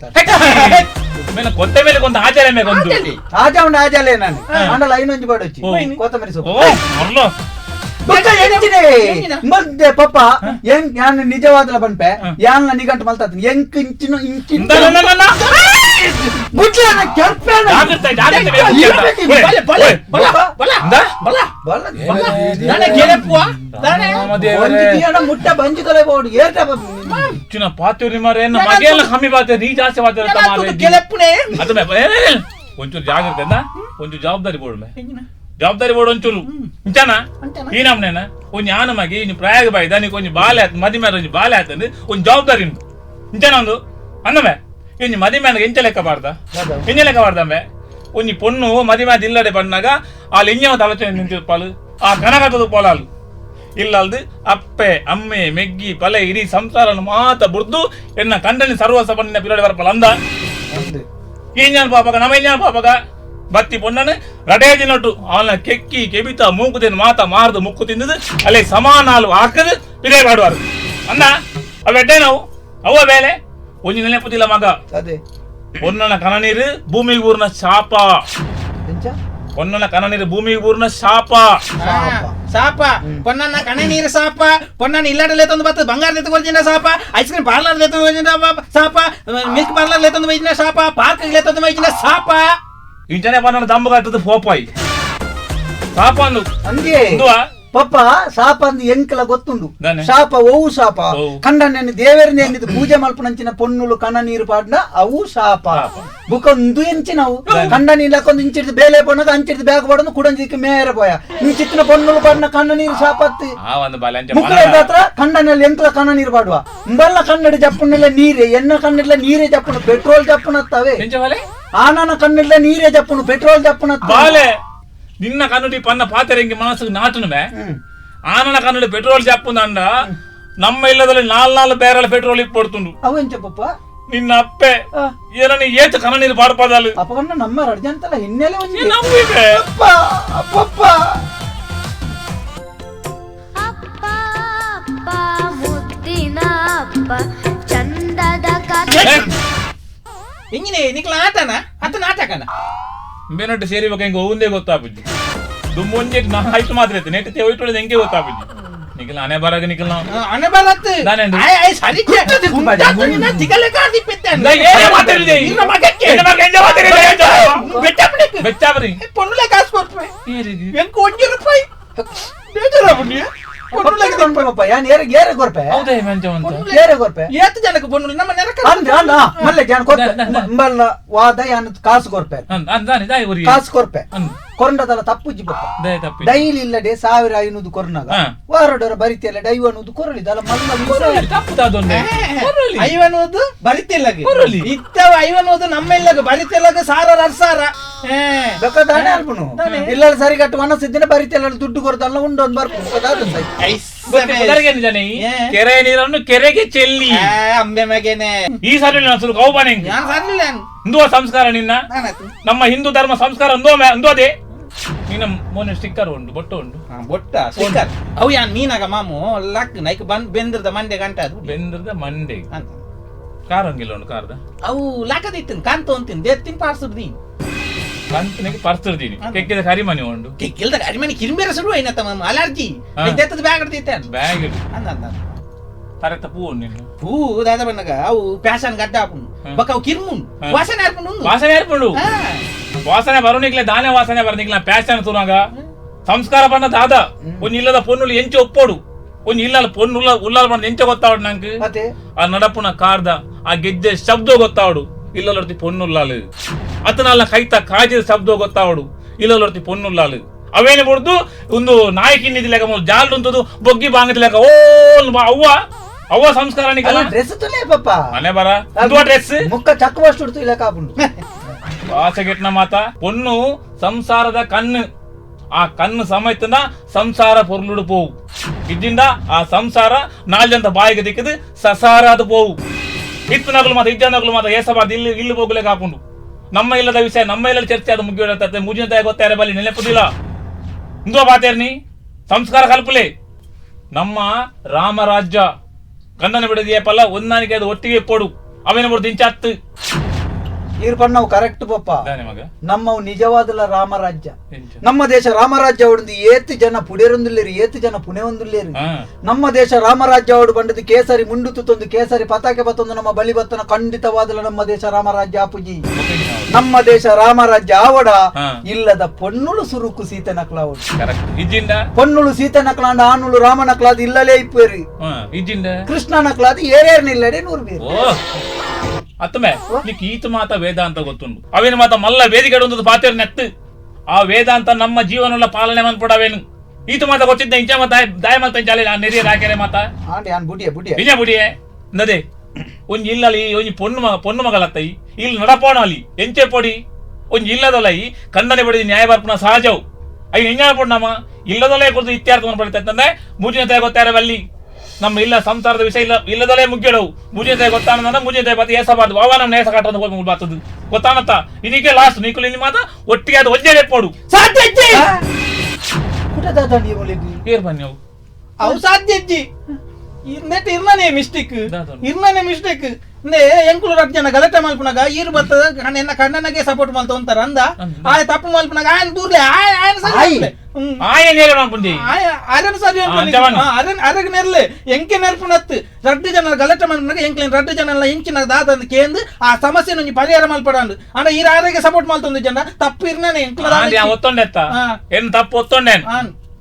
ಕೊತ್ತಂಬರಿ ಕೊಂತ ಆಚಾರ ಮೇಗೊಂದು ಆಜಾ ಉಂಡು ಆಜಾಲೇ ನಾನು ಅಂಡಲ ಐನೊಂಜಿ ಪಾಡೊಚ್ಚಿ ಕೊತ್ತಂಬರಿ ಸೊಪ್ಪು ಮದ್ದೆ ಪಪ್ಪ ಎಂಕ್ ಯಾನ್ ನಿಜವಾದಲ ಪನ್ಪೆ ಯಾನ್ಲ ನಿಗಂಟು ಮಲ್ತಾತೀನಿ ಎಂಕ್ ಇಂಚಿನ ಇಂಚಿನ ಬುಡ್ಲ ಕೆರ್ಪೇನ ಮುಟ್ಟ ಬಂಜಿ ತೊಲೆ ಬೋಡು ಏಟ ಚಿನ್ನ ಪಾತೇರಿ ಮಾರೆ ಮಗೆಲ್ಲ ಕಮ್ಮಿ ಪಾತೇರಿ ನೀ ಜಾಸ್ತಿ ಪಾತೇರಿ ಕೆಲೆಪ್ಪುನೆ ಅದು ಒಂಚೂರು ಜಾಗ್ರತೆ ಒಂಚೂರು ಜವಾಬ್ದಾರಿ ಬೋಡು ಮೇ ಜವಾಬ್ದಾರಿ ಬೋಡು ಒಂಚೂರು ಇಂಚಾನ ಈ ನಮ್ನೇನ ಒಂಜಿ ಆನ ಮಗಿ ಇನ್ನು ಪ್ರಯಾಗ ಬಾಯ್ದ ನೀ ಒಂಜಿ ಬಾಲೆ ಆತು ಮದಿ ಮೇಲೆ ಒಂಜಿ ಬಾಲೆ ಆತಂದು ಒಂಜಿ ಜವಾಬ್ದಾರಿ ಉಂಟು ಇಂಚಾನ ಒಂದು ಅನ್ನಮೆ ಒಂಜಿ ಮದಿ ಮೇಲೆ ಎಂಚ ಲೆಕ್ಕ ಬಾರ್ದ ಎಂಚ ಲೆಕ್ಕ ಬಾರ್ದಮ್ಮೆ ಒಂಜಿ ಪೊಣ್ಣು ಮದಿ ಮೇಲೆ ಇಲ್ಲಡೆ ಬಂದಾಗ ಆ ಲಿಂಜವ ಆಲೋಚನೆ ನಿಂತಿರ್ಪಾಲು ಆ ಕನಕಟದ ಪೋಲಾಲು ಇಲ್ಲಲ್ದು ಅಪ್ಪೆ ಅಮ್ಮೆ ಮೆಗ್ಗಿ ಪಲೆ ಇಡೀ ಸಂಸಾರನ್ನು ಮಾತ ಬುರ್ದು ಎನ್ನ ಕಂಡನಿ ಸರ್ವಸ ಪಣ್ಣಿನ ಪಿರಡೆ ಬರ್ಪಲ ಅಂದ ಏನ್ಯಾನ್ ಪಾಪಕ ನಮ್ಮ ಏನ್ಯಾನ್ ಪಾಪಕ ಬತ್ತಿ ಪೊಣ್ಣನು ರಡೇ ದಿನೊಟ್ಟು ಅವನ ಕೆಕ್ಕಿ ಕೆಬಿತ ಮೂಕುದೇನು ಮಾತ ಮಾರ್ದು ಮುಕ್ಕು ತಿಂದದು ಅಲ್ಲೇ ಸಮಾನಾಲು ಹಾಕದು ಪಿರೇ ಪಾಡುವಾರು ಅಂದ ಅವೆಡ್ಡೆ ನಾವು ಅವ್ವ ಬೇಲೆ ಒಂಜಿ ನೆನಪುದಿಲ್ಲ ಮಗ ಪೊನ್ನನ ಕನನೀರು ಭೂಮಿಗೆ ಊರ್ನ ಶಾಪ ಪೊನ್ನನ ಕನನೀರು ಭೂಮಿಗೆ ಊರ್ನ ಶಾಪ ಶಾಪ ಪೊನ್ನನ ಕಣನೀರು ಶಾಪ ಪೊನ್ನನ ಇಲ್ಲಾಡಲೇ ತಂದು ಬರ್ತದೆ ಬಂಗಾರ ಎತ್ತುಕೊಳ್ಚಿನ ಶಾಪ ice cream parlour ಎತ್ತುಕೊಳ್ಚಿನ ಶಾಪ ಮಿಲ್ಕ್ ಪಾರ್ಲರ್ ಎತ್ತೊಂದು ವೈಜಿನ ಶಾಪ ಪಾರ್ಕ್ ಎತ್ತೊಂದು ವೈಜಿನ ಶಾಪ ಇಂಚನೆ ಪನ್ನನ ದಂಬು ಕಟ್ಟದು ಪೋಪಾಯಿ ಶಾಪ ಅಂದು ಅಂದೇ ಪಪ್ಪ ಶಾಪ ಅಂದ್ ಎಂಕಲ ಗೊತ್ತುಂಡು ಶಾಪ ಓವು ಶಾಪ ಕಂಡನ ದೇವರನ್ನ ಎನ್ನಿದು ಪೂಜೆ ಮಲ್ಪನಂಚಿನ ಪೊನ್ನುಲು ಕಣ ನೀರು ಪಾಡ್ನ ಅವು ಶಾಪ ಬುಕ್ಕ ಒಂದು ಎಂಚಿನವು ಕಂಡನಿ ಇಲ್ಲಕೊಂದು ಇಂಚಿಡ್ದು ಬೇಲೆ ಪೊಣ್ಣದ ಅಂಚಿಡ್ದು ಬ್ಯಾಗ್ ಪಾಡೋದು ಕುಡಂಜಿಕ್ಕೆ ಮೇರೆ ಪೋಯ ಇಂಚಿತ್ತಿನ ಪೊನ್ನುಲು ಪಾಡ್ನ ಕಣ್ಣ ನೀರು ಶಾಪ ಅತ್ತಿ ಮುಕ್ಕಳ ಹತ್ರ ಕಂಡನಲ್ಲಿ ಎಂಕಲ ಕಣ್ಣ ನೀರು ಪಾಡುವ ಇಂಬಲ್ಲ ಕನ್ನಡ ಜಪ್ಪುನೆಲ್ಲ ನೀರೇ ಎನ್ನ ಕಣ್ಣಿಡ್ಲ ನೀರೇ ಜಪ್ಪುನು ಪೆಟ್ರೋಲ್ ಜಪ್ಪುನತ್ತವೆ ಆನನ ಕಣ್ಣಿಡ್ಲ ನೀರೇ ಜಪ್ಪುನು ಪೆಟ್ರೋಲ್ ಜಪ್ಪುನ ಬಾಲೆ ನಿನ್ನ ಕನ್ನುಡಿ ಪನ್ನ ಪಾತೆರೆಂಗೆ ಮನಸ್ಸಿಗೆ ನಾಟುನುಮೆ ಆನನ ಕನ್ನುಡಿ ಪೆಟ್ರೋಲ್ ಜಪ್ಪುಂದಂಡ ನಮ್ಮ ಇಲ್ಲದಲ್ಲಿ ನಾಲ್ ನಾಲ್ ಬೇರೆಲ್ಲ ಪೆಟ್ರೋಲ್ ಇಪ್ಪಡ್ತುಂಡು ಅವೆಂಚ ಪಪ್ಪ ನಿನ್ನ ಅಪ್ಪೆ ಏನನ್ನ ಏತು ಕನ್ನ ನೀರು ಪಾಡ್ಪದಾಲು ಅಪ್ಪಗನ್ನ ನಮ್ಮ ರಡ್ಜಂತಲ್ಲ ಹಿನ್ನೆಲೆ ಒಂಜಿ ನಂಬಿವೆ ಅಪ್ಪ ಅಪ್ಪಪ್ಪ ಅಪ್ಪ ಅಪ್ಪ ಮುದ್ದಿನ ಅಪ್ಪ ಚಂದದ ಕಥೆ ಇಂಗಿನೇ ನಿಕ್ಲ ಆಟನ ಅತ್ತ ನಾಟಕನ ಬೇನಟ್ಟು ಸೇರಿಬೇಕು ಹೆಂಗೆ ಒಂದೇ ಗೊತ್ತಾಪಿದ್ದು ದುಮ್ಮೊಂಜೆ ನಾ ಆಯ್ತು ಮಾತ್ರ ಇತ್ತು ನೆಟ್ ಹೋಯ್ತು ಹೆಂಗೆ ಗೊತ್ತಾಪಿದ್ದು ನಿಖಿಲ್ ಅನೆ ಬರಾಗ ನಿಖಿಲ್ ನಾವು ಅನೆ ಬರತ್ತು ಆಯ್ ಸರಿ ಬೆಚ್ಚಾಬ್ರಿ ಪೊನ್ನುಲೆ ಕಾಸು ಕೊರ್ಪೆ. ರೂಪಾಯಿ ಎಂಕ್ 1 ರೂಪಾಯಿ ಬೇಜಾರಾಪುಂಡು ಕಾಸು ಕೊರ್ಪೆ ಕಾಸು ಕೊರ್ಪೆ ಕೊರಂಡದಲ್ಲ ತಪ್ಪುಜ್ಜಿ ಬಪ್ಪ ಡೈಲಿ ಇಲ್ಲಡೆ 1500 ಕೊರ್ನಾಗ ವಾರಡೋರ ಬರಿತಿಯಲ್ಲ ಡೈವನುದು ಕೊರಳಿದಲ್ಲ ಐವನೋದು ಬರಿತಿಲ್ಲ ಇತ್ತವ ಐವನೋದು ನಮ್ಮ ಇಲ್ಲಾಗ ಬರಿತಿಲ್ಲಾಗ ಸಾರ ಅರ್ಸಾರ ಬೇಕಾದಾನೆ ಅಲ್ಪನು ಇಲ್ಲ ಸರಿ ಕಟ್ಟು ಮನಸ್ಸಿದ್ದಿನ ಬರಿತಿಲ್ಲ ದುಡ್ಡು ಕೊರದಲ್ಲ ಉಂಡೊಂದು ಬರ್ಪು ಕೆರೆ ನೀರನ್ನು ಕೆರೆಗೆ ಚೆಲ್ಲಿ ಅಂಬೆ ಮಗೇನೆ ಈ ಸಾರಿ ಹಿಂದೂ ಸಂಸ್ಕಾರ ನಿನ್ನ ನಮ್ಮ ಹಿಂದೂ ಧರ್ಮ ಸಂಸ್ಕಾರ ಅಂದೋದೆ ನಿನ್ನ ಮೊನ್ನೆ ಸ್ಟಿಕ್ಕರ್ ಉಂಟು ಬೊಟ್ಟು ಉಂಟು ಬೊಟ್ಟ ಸ್ಟಿಕ್ಕರ್ ಅವು ಯಾನ್ ಮೀನಾಗ ಮಾಮು ಲಕ್ ನೈಕ್ ಬಂದ್ ಬೆಂದ್ರದ ಮಂಡೆ ಗಂಟೆ ಅದು ಬೆಂದ್ರದ ಮಂಡೆ ಕಾರ್ ಹಂಗಿಲ್ಲ ಉಂಟು ಕಾರ್ದ ಅವು ಲಾಕದಿತ್ತಿನ ಕಾಂತ ಅಂತೀನಿ ದೇತ್ತಿನ ಪಾರ್ಸುಡ್ದಿ ಕಂತನಿಗೆ ಪರ್ಸಿರ್ದೀನಿ ಕೆಕ್ಕಿದ ಕರಿಮನಿ ಉಂಟು ಕೆಕ್ಕಿಲ್ದ ಕರಿಮನಿ ಕಿರಿಬೇರ ಸುಡು ಐನತ್ತ ಮಾಮ ಅಲರ್ಜಿ ದೇತ್ತದ ಬ್ಯಾಗ್ ಇಡ್ತೈತೆ ಬ್ಯಾಗ್ ಅಂದ ತರೆತ ಪೂ ಉಂಟು ಪೂ ದಾದ ಬಣ್ಣಗ ಅವು ಪ್ಯಾಶನ್ ಗಡ್ಡ ಆಪುಂಡು ಬಕ್ಕ ಅವು ಕಿರ್ಮುಂಡು ವಾಸನೆ ಆರ್ಪುಂಡು ವಾಸನೆ ಆರ್ಪುಂಡು ವಾಸನೆ ಬರೋನಿಗ್ಲೆ ದಾನೆ ವಾಸನೆ ಬರೋನಿಗ್ಲ ಪ್ಯಾಶನ್ ತೂನಾಗ ಸಂಸ್ಕಾರ ಬಣ್ಣ ದಾದ ಒಂಜಿ ಇಲ್ಲದ ಪೊನ್ನುಲು ಎಂಚೆ ಒಪ್ಪೋಡು ಒಂಜಿ ಇಲ್ಲ ಪೊಣ್ಣು ಉಲ್ಲಾಲ ಬಣ್ಣ ಎಂಚೆ ಗೊತ್ತಾವಡು ನಂಗೆ ಆ ನಡಪುನ ಕಾರ್ದ ಆ ಗೆಜ್ಜೆ ಶಬ್ದ ಗೊತ್ತಾವಡು ಇಲ್ಲೊರ್ತಿ ಪೊನ್ನುಲ್ಲಾಲು ಅತನಲ್ಲ ಕೈತ ಕಾಜಿದ ಶಬ್ದ ಗೊತ್ತಾವಡು ಇಲ್ಲೊರ್ತಿ ಪೊನ್ನುಲ್ಲಾಲು ಅವೇನು ಬಿಡ್ದು ಒಂದು ನಾಯಿ ಕಿನ್ನಿದ್ ಲೆಕ್ಕ ಜಾಲ್ ಉಂಟದು ಬೊಗ್ಗಿ ಬಾಂಗದ ಲೆಕ್ಕ ಓ ಅವ್ವ ಅವ್ವ ಸಂಸ್ಕಾರ ಡ್ರೆಸ್ ತುಲೇ ಪಪ್ಪ ಮನೆ ಬರ ಡ್ರೆಸ್ ಮುಕ್ಕ ಚಕ್ಕ ವಸ್ತು ಉಡ್ತು ಇಲ್ಲ ಕಾಪುಂಡು ವಾಸಗೆಟ್ನ ಮಾತ ಪೊಣ್ಣು ಸಂಸಾರದ ಕಣ್ಣು ಆ ಕಣ್ಣು ಸಮಯತನ ಸಂಸಾರ ಪೊರ್ಲುಡು ಪೋವು ಇದ್ದಿಂದ ಆ ಸಂಸಾರ ನಾಲ್ಜಂತ ಬಾಯಿಗೆ ದಿಕ್ಕದು ಸಸಾರಾದ ಪೋವು ಇತ್ತು ನಗಲು ಮಾತ ಇದ್ದ ನಗಲು ಮಾತ ಏಸಬಾರ್ದು ಇಲ್ಲಿ ಇಲ್ಲಿ ಹೋಗ್ಲೇ ಕಾಪುಂಡು ನಮ್ಮ ಇಲ್ಲದ ವಿಷಯ ನಮ್ಮ ಇಲ್ಲ ಚರ್ಚೆ ಅದು ಮುಗಿಯೋಡತ್ತೆ ಮುಜಿನ ತಾಯಿ ಗೊತ್ತಾರೆ ಬಲ್ಲಿ ನೆನಪುದಿಲ್ಲ ಇಂದುವ ಬಾತೇರ್ನಿ ಸಂಸ್ಕಾರ ಕಲ್ಪಲೆ ನಮ್ಮ ರಾಮರಾಜ್ಯ ಗಂಡನ ಬಿಡದಿಯೇ ಪಲ್ಲ ಒಂದಾನಿಕೆ ಅದು ಒಟ್ಟಿಗೆ ಕೊಡು ಅವೇನ ಬಿಡುದು ಇಂಚಾತ್ತು ಈರ್ಪಣ್ಣವು ಕರೆಕ್ಟ್ ಪಪ್ಪ ನಮ್ಮವು ನಿಜವಾದಲ್ಲ ರಾಮರಾಜ್ಯ ನಮ್ಮ ದೇಶ ರಾಮರಾಜ್ಯ ಅವಡು ಏತು ಜನ ಪುಡೆರೊಂದುಲ್ಲೇರು ಏತು ಜನ ಪುಣೆ ಒಂದುಲ್ಲೇರು ನಮ್ಮ ದೇಶ ರಾಮರಾಜ್ಯ ಅವಡು ಬಂಡದು ಕೇಸರಿ ಮುಂಡು ತುತ್ತೊಂದು ಕೇಸರಿ ಪತಾಕೆ ಬತ್ತೊಂದು ನಮ್ಮ ಬಳಿ ಬತ್ತನ ಖಂಡಿತವಾದಲ್ಲ ನಮ್ಮ ದೇಶ ರಾಮರಾಜ್ಯ ಆಪುಜಿ ನಮ್ಮ ದೇಶ ರಾಮರಾಜ್ಯ ಆವಡ ಇಲ್ಲದ ಪೊನ್ನುಳು ಸುರುಕು ಸೀತೆ ನಕ್ಲಾವಡು ಪೊನ್ನುಳು ಸೀತೆ ನಕ್ಲಾಂಡ ಆನುಳು ರಾಮ ನಕ್ಲಾದ ಇಲ್ಲಲೇ ಇಪ್ಪೇರಿ ಕೃಷ್ಣ ನಕ್ಲಾದ ಏರೇರ್ನಿಲ್ಲಡೆ ನೂರು ಬೇರು ಅತ್ತಮೆ ನಿಕ್ ಈತ ಮಾತ ವೇದಾಂತ ಗೊತ್ತುಂಡು ಅವೇನು ಮಾತ ಮಲ್ಲ ವೇದಿಕೆ ಒಂದು ಪಾತೇರು ನೆತ್ತು ಆ ವೇದಾಂತ ನಮ್ಮ ಜೀವನ ಪಾಲನೆ ಮನ್ಪಡವೇನು ಈತ ಮಾತ ಗೊತ್ತಿದ್ದ ಇಂಚ ಮಾತ ದಾಯ ಮಲ್ತ ಇಂಚಾಲೆ ಆ ನೆರಿಯ ರಾಕೆರೆ ಮಾತ ಇಜ ಬುಡಿಯೆ ನದೇ ಒಂಜಿ ಇಲ್ಲಲಿ ಒಂಜಿ ಪೊಣ್ಣು ಮಗ ಪೊಣ್ಣು ಮಗಳತ್ತೈ ಇಲ್ಲಿ ನಡಪೋಣ ಅಲ್ಲಿ ಎಂಚೆ ಪೊಡಿ ಒಂಜಿ ಇಲ್ಲದೊಲೈ ಕಂಡನೆ ಬಡಿ ನ್ಯಾಯ ಬರ್ಪುನ ಸಹಜವು I ಎಂಜಾನ ಪೊಣ್ಣಮ್ಮ ಇಲ್ಲದೊಲೆ ಕೊಡ್ದು ಇತ್ಯಾರ್ಥ ಮನ್ಪಡಿತಂದ್ರೆ ಮುಜಿನ ತಾಯಿ ಗೊತ್ತಾರೆ ಬಲ್ಲಿ ನಮ್ಮ ಇಲ್ಲ ಸಂಸಾರದ ವಿಷಯ ಇಲ್ಲ ಇಲ್ಲದಲ್ಲೇ ಮುಗಿಯಡವು ಮುಜಿನ ತಾಯಿ ಗೊತ್ತಾನ ಮುಜಿನ ತಾಯಿ ಬಾತ ಏಸಬಾರ್ದು ಅವ ನಮ್ಮ ನೇಸ ಕಟ್ಟೋದು ಹೋಗಿ ಬಾತದು ಗೊತ್ತಾನತ್ತ ಇದಕ್ಕೆ ಲಾಸ್ಟ್ ನೀಕುಲು ಇಲ್ಲಿ ಮಾತ ಒಟ್ಟಿಗೆ ಅದು ಒಂಜೇ ಪೋಡು ಸಾಧ್ಯ ಏರ್ ಬನ್ನಿ ಅವು ಅವು ಸಾಧ್ಯ ಅಜ್ಜಿ ನೆಟ್ ಇರ್ನಾನೆ ಮಿಸ್ಟೇಕ್ ಇರ್ನಾನೆ ಮಿಸ್ಟೇಕ್ ನೇ ಎಂಕುಲು ರಟ್ ಜನ ಗಲಾಟೆ ಮಲ್ಪುನಾಗ ಈರು ಬರ್ತದ ಎನ್ನ ಕಣ್ಣನಾಗೆ ಸಪೋರ್ಟ್ ಮಲ್ತ ಅಂತಾರ ಅಂದ ಆಯ ತಪ್ಪು ಮಲ್ಪುನಾಗ ಆಯನ್ ದೂರ್ಲೆ ಆಯನ ಸರಿ ಅರನ್ ಸರಿ ಅರನ್ ಅರಗ್ ನೆರ್ಲೆ ಎಂಕೆ ನೆರ್ಪುನತ್ತು ರಡ್ಡು ಜನ ಗಲಾಟೆ ಮಲ್ಪುನಾಗ ಎಂಕ್ಲೇನ್ ರಡ್ಡು ಜನ ಎಲ್ಲ ಇಂಚಿನ ದಾದಂದು ಕೇಂದು ಆ ಸಮಸ್ಯೆ ಒಂಜಿ ಪರಿಹಾರ ಮಲ್ಪಡಂಡು ಅಂಡ ಈರ ಆರೋಗ್ಯ ಸಪೋರ್ಟ್ ಮಲ್ತೊಂದು ಜನ ತಪ್ಪು ಇರ್ನಾನೆ ಎಂಕ್ಲ ಒತ್ತೊಂಡೆತ್ತ ಏನ್ ತಪ್ಪು ಒತ್ತೊಂಡೇನ್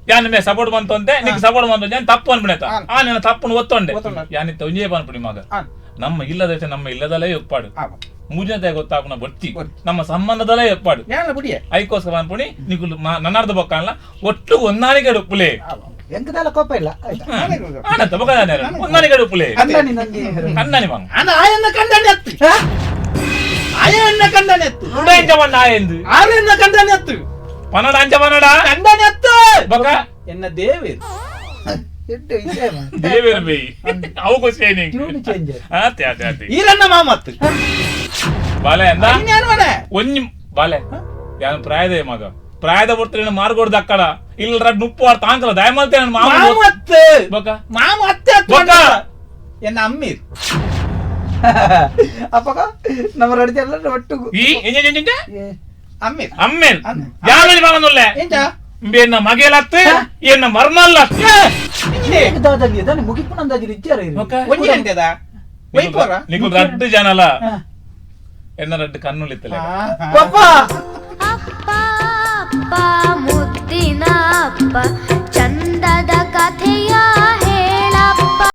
ಯಾನ್ ಮೇ ಸಪೋರ್ಟ್ ಬಂತಂತೆ ನಿಕ್ ಸಪೋರ್ಟ್ ಬಂತ ಯಾನ್ ತಪ್ಪು ಅನ್ಬಿಡತ್ತ ಆ ನನ್ನ ತಪ್ಪನ್ನು ಒತ್ತೊಂಡೆ ಯಾನಿತ್ತ ಒಂಜೇ ಬಂದ್ಬಿಡಿ ಮಗ ನಮ್ಮ ಇಲ್ಲದ ನಮ್ಮ ಇಲ್ಲದಲ್ಲೇ ಒಪ್ಪಾಡು ಮುಜಿನ ಗೊತ್ತಾಪುನ ಬಡ್ತಿ ನಮ್ಮ ಸಂಬಂಧದಲ್ಲೇ ಒಪ್ಪಾಡು ಐಕೋಸ್ಕರ ಅನ್ಪುಣಿ ನಿಕುಲು ನನ್ನಾರ್ದ ಬೊಕ್ಕಲ್ಲ ಒಟ್ಟು ಒಂದಾನಿಗೆ ಉಪ್ಪುಲೆ ಎಂಕದಲ್ಲ ಕೋಪ ಇಲ್ಲ ಆನಂತ ಬೊಕ್ಕದಾನೆ ಒಂದಾನಿಗೆ ಉಪ್ಪುಲೆ ಕಣ್ಣನಿ ಮಂಗ ಆಯನ್ನ ಕಂಡನೆ ಅತ್ತು ಆಯನ್ನ ಕಂಡನೆ ಅತ್ತು ಉಡೇಂಜವನ್ನ ಆಯಂದು ಆಯನ್ನ ಕಂಡನೆ ಅತ್ತು ಪನ್ನಡ ಅಂಚ ಪನ್ನಡ ಕಂಡನೆ ಅತ್ತು ಬೊಕ್ಕ ಎನ್ನ ದೇವೇರು ದೇವೇರು ಬೈ ಅವು ಖುಷಿ ಈರನ್ನ ಮಾಮತ್ತು ಬಾಲೆ ಅಂದ ಒಂಜಿ ಬಾಲೆ ಯಾನು ಪ್ರಾಯದ ಮಗ ಪ್ರಾಯದ ಬರ್ತಾರೆ ಮಾರ್ಗೋಡ್ದ ಅಕ್ಕಡ ಇಲ್ಲ ರಡ್ ನುಪ್ಪು ಆರ್ ತಾಂಕಲ ದಯಮಲ್ತೆ ನನ್ನ ಮಾಮ ಮಾಮತ್ತು ಬೊಕ್ಕ ಮಾಮ ಅತ್ತೆ ಬೊಕ್ಕ ಎನ್ನ ಅಮ್ಮೀರ್ ಅಪ್ಪಗ ನಮ್ಮ ರಡ್ಜೆಲ್ಲ ಒಟ್ಟುಗು ಈ ಎಂಜ ಎಂಜ ಅಮ್ಮೀರ್ ಅಮ್ಮೇನ್ ಯಾವಲ್ಲಿ ಮಾಮನುಲ್ಲೆ ಎಂಜ ಎನ್ನ ಮಗೆಲತ್ತು ಎನ್ನ ಮರ್ಮಲ್ಲ ಒಂಜಿ ಗಂಟೆದ ವೈಪೋರ ನಿಕುಲು ರಡ್ಡು ಜನಲ ಎನ್ನ ರಡ್ಡು ಕಣ್ಣುಲಿತ್ತಲೆ ಪಪ್ಪ ಅಪ್ಪ ಅಪ್ಪ ಮುದ್ದಿನ ಅಪ್ಪ, ಚಂದದ ಕಥೆಯ.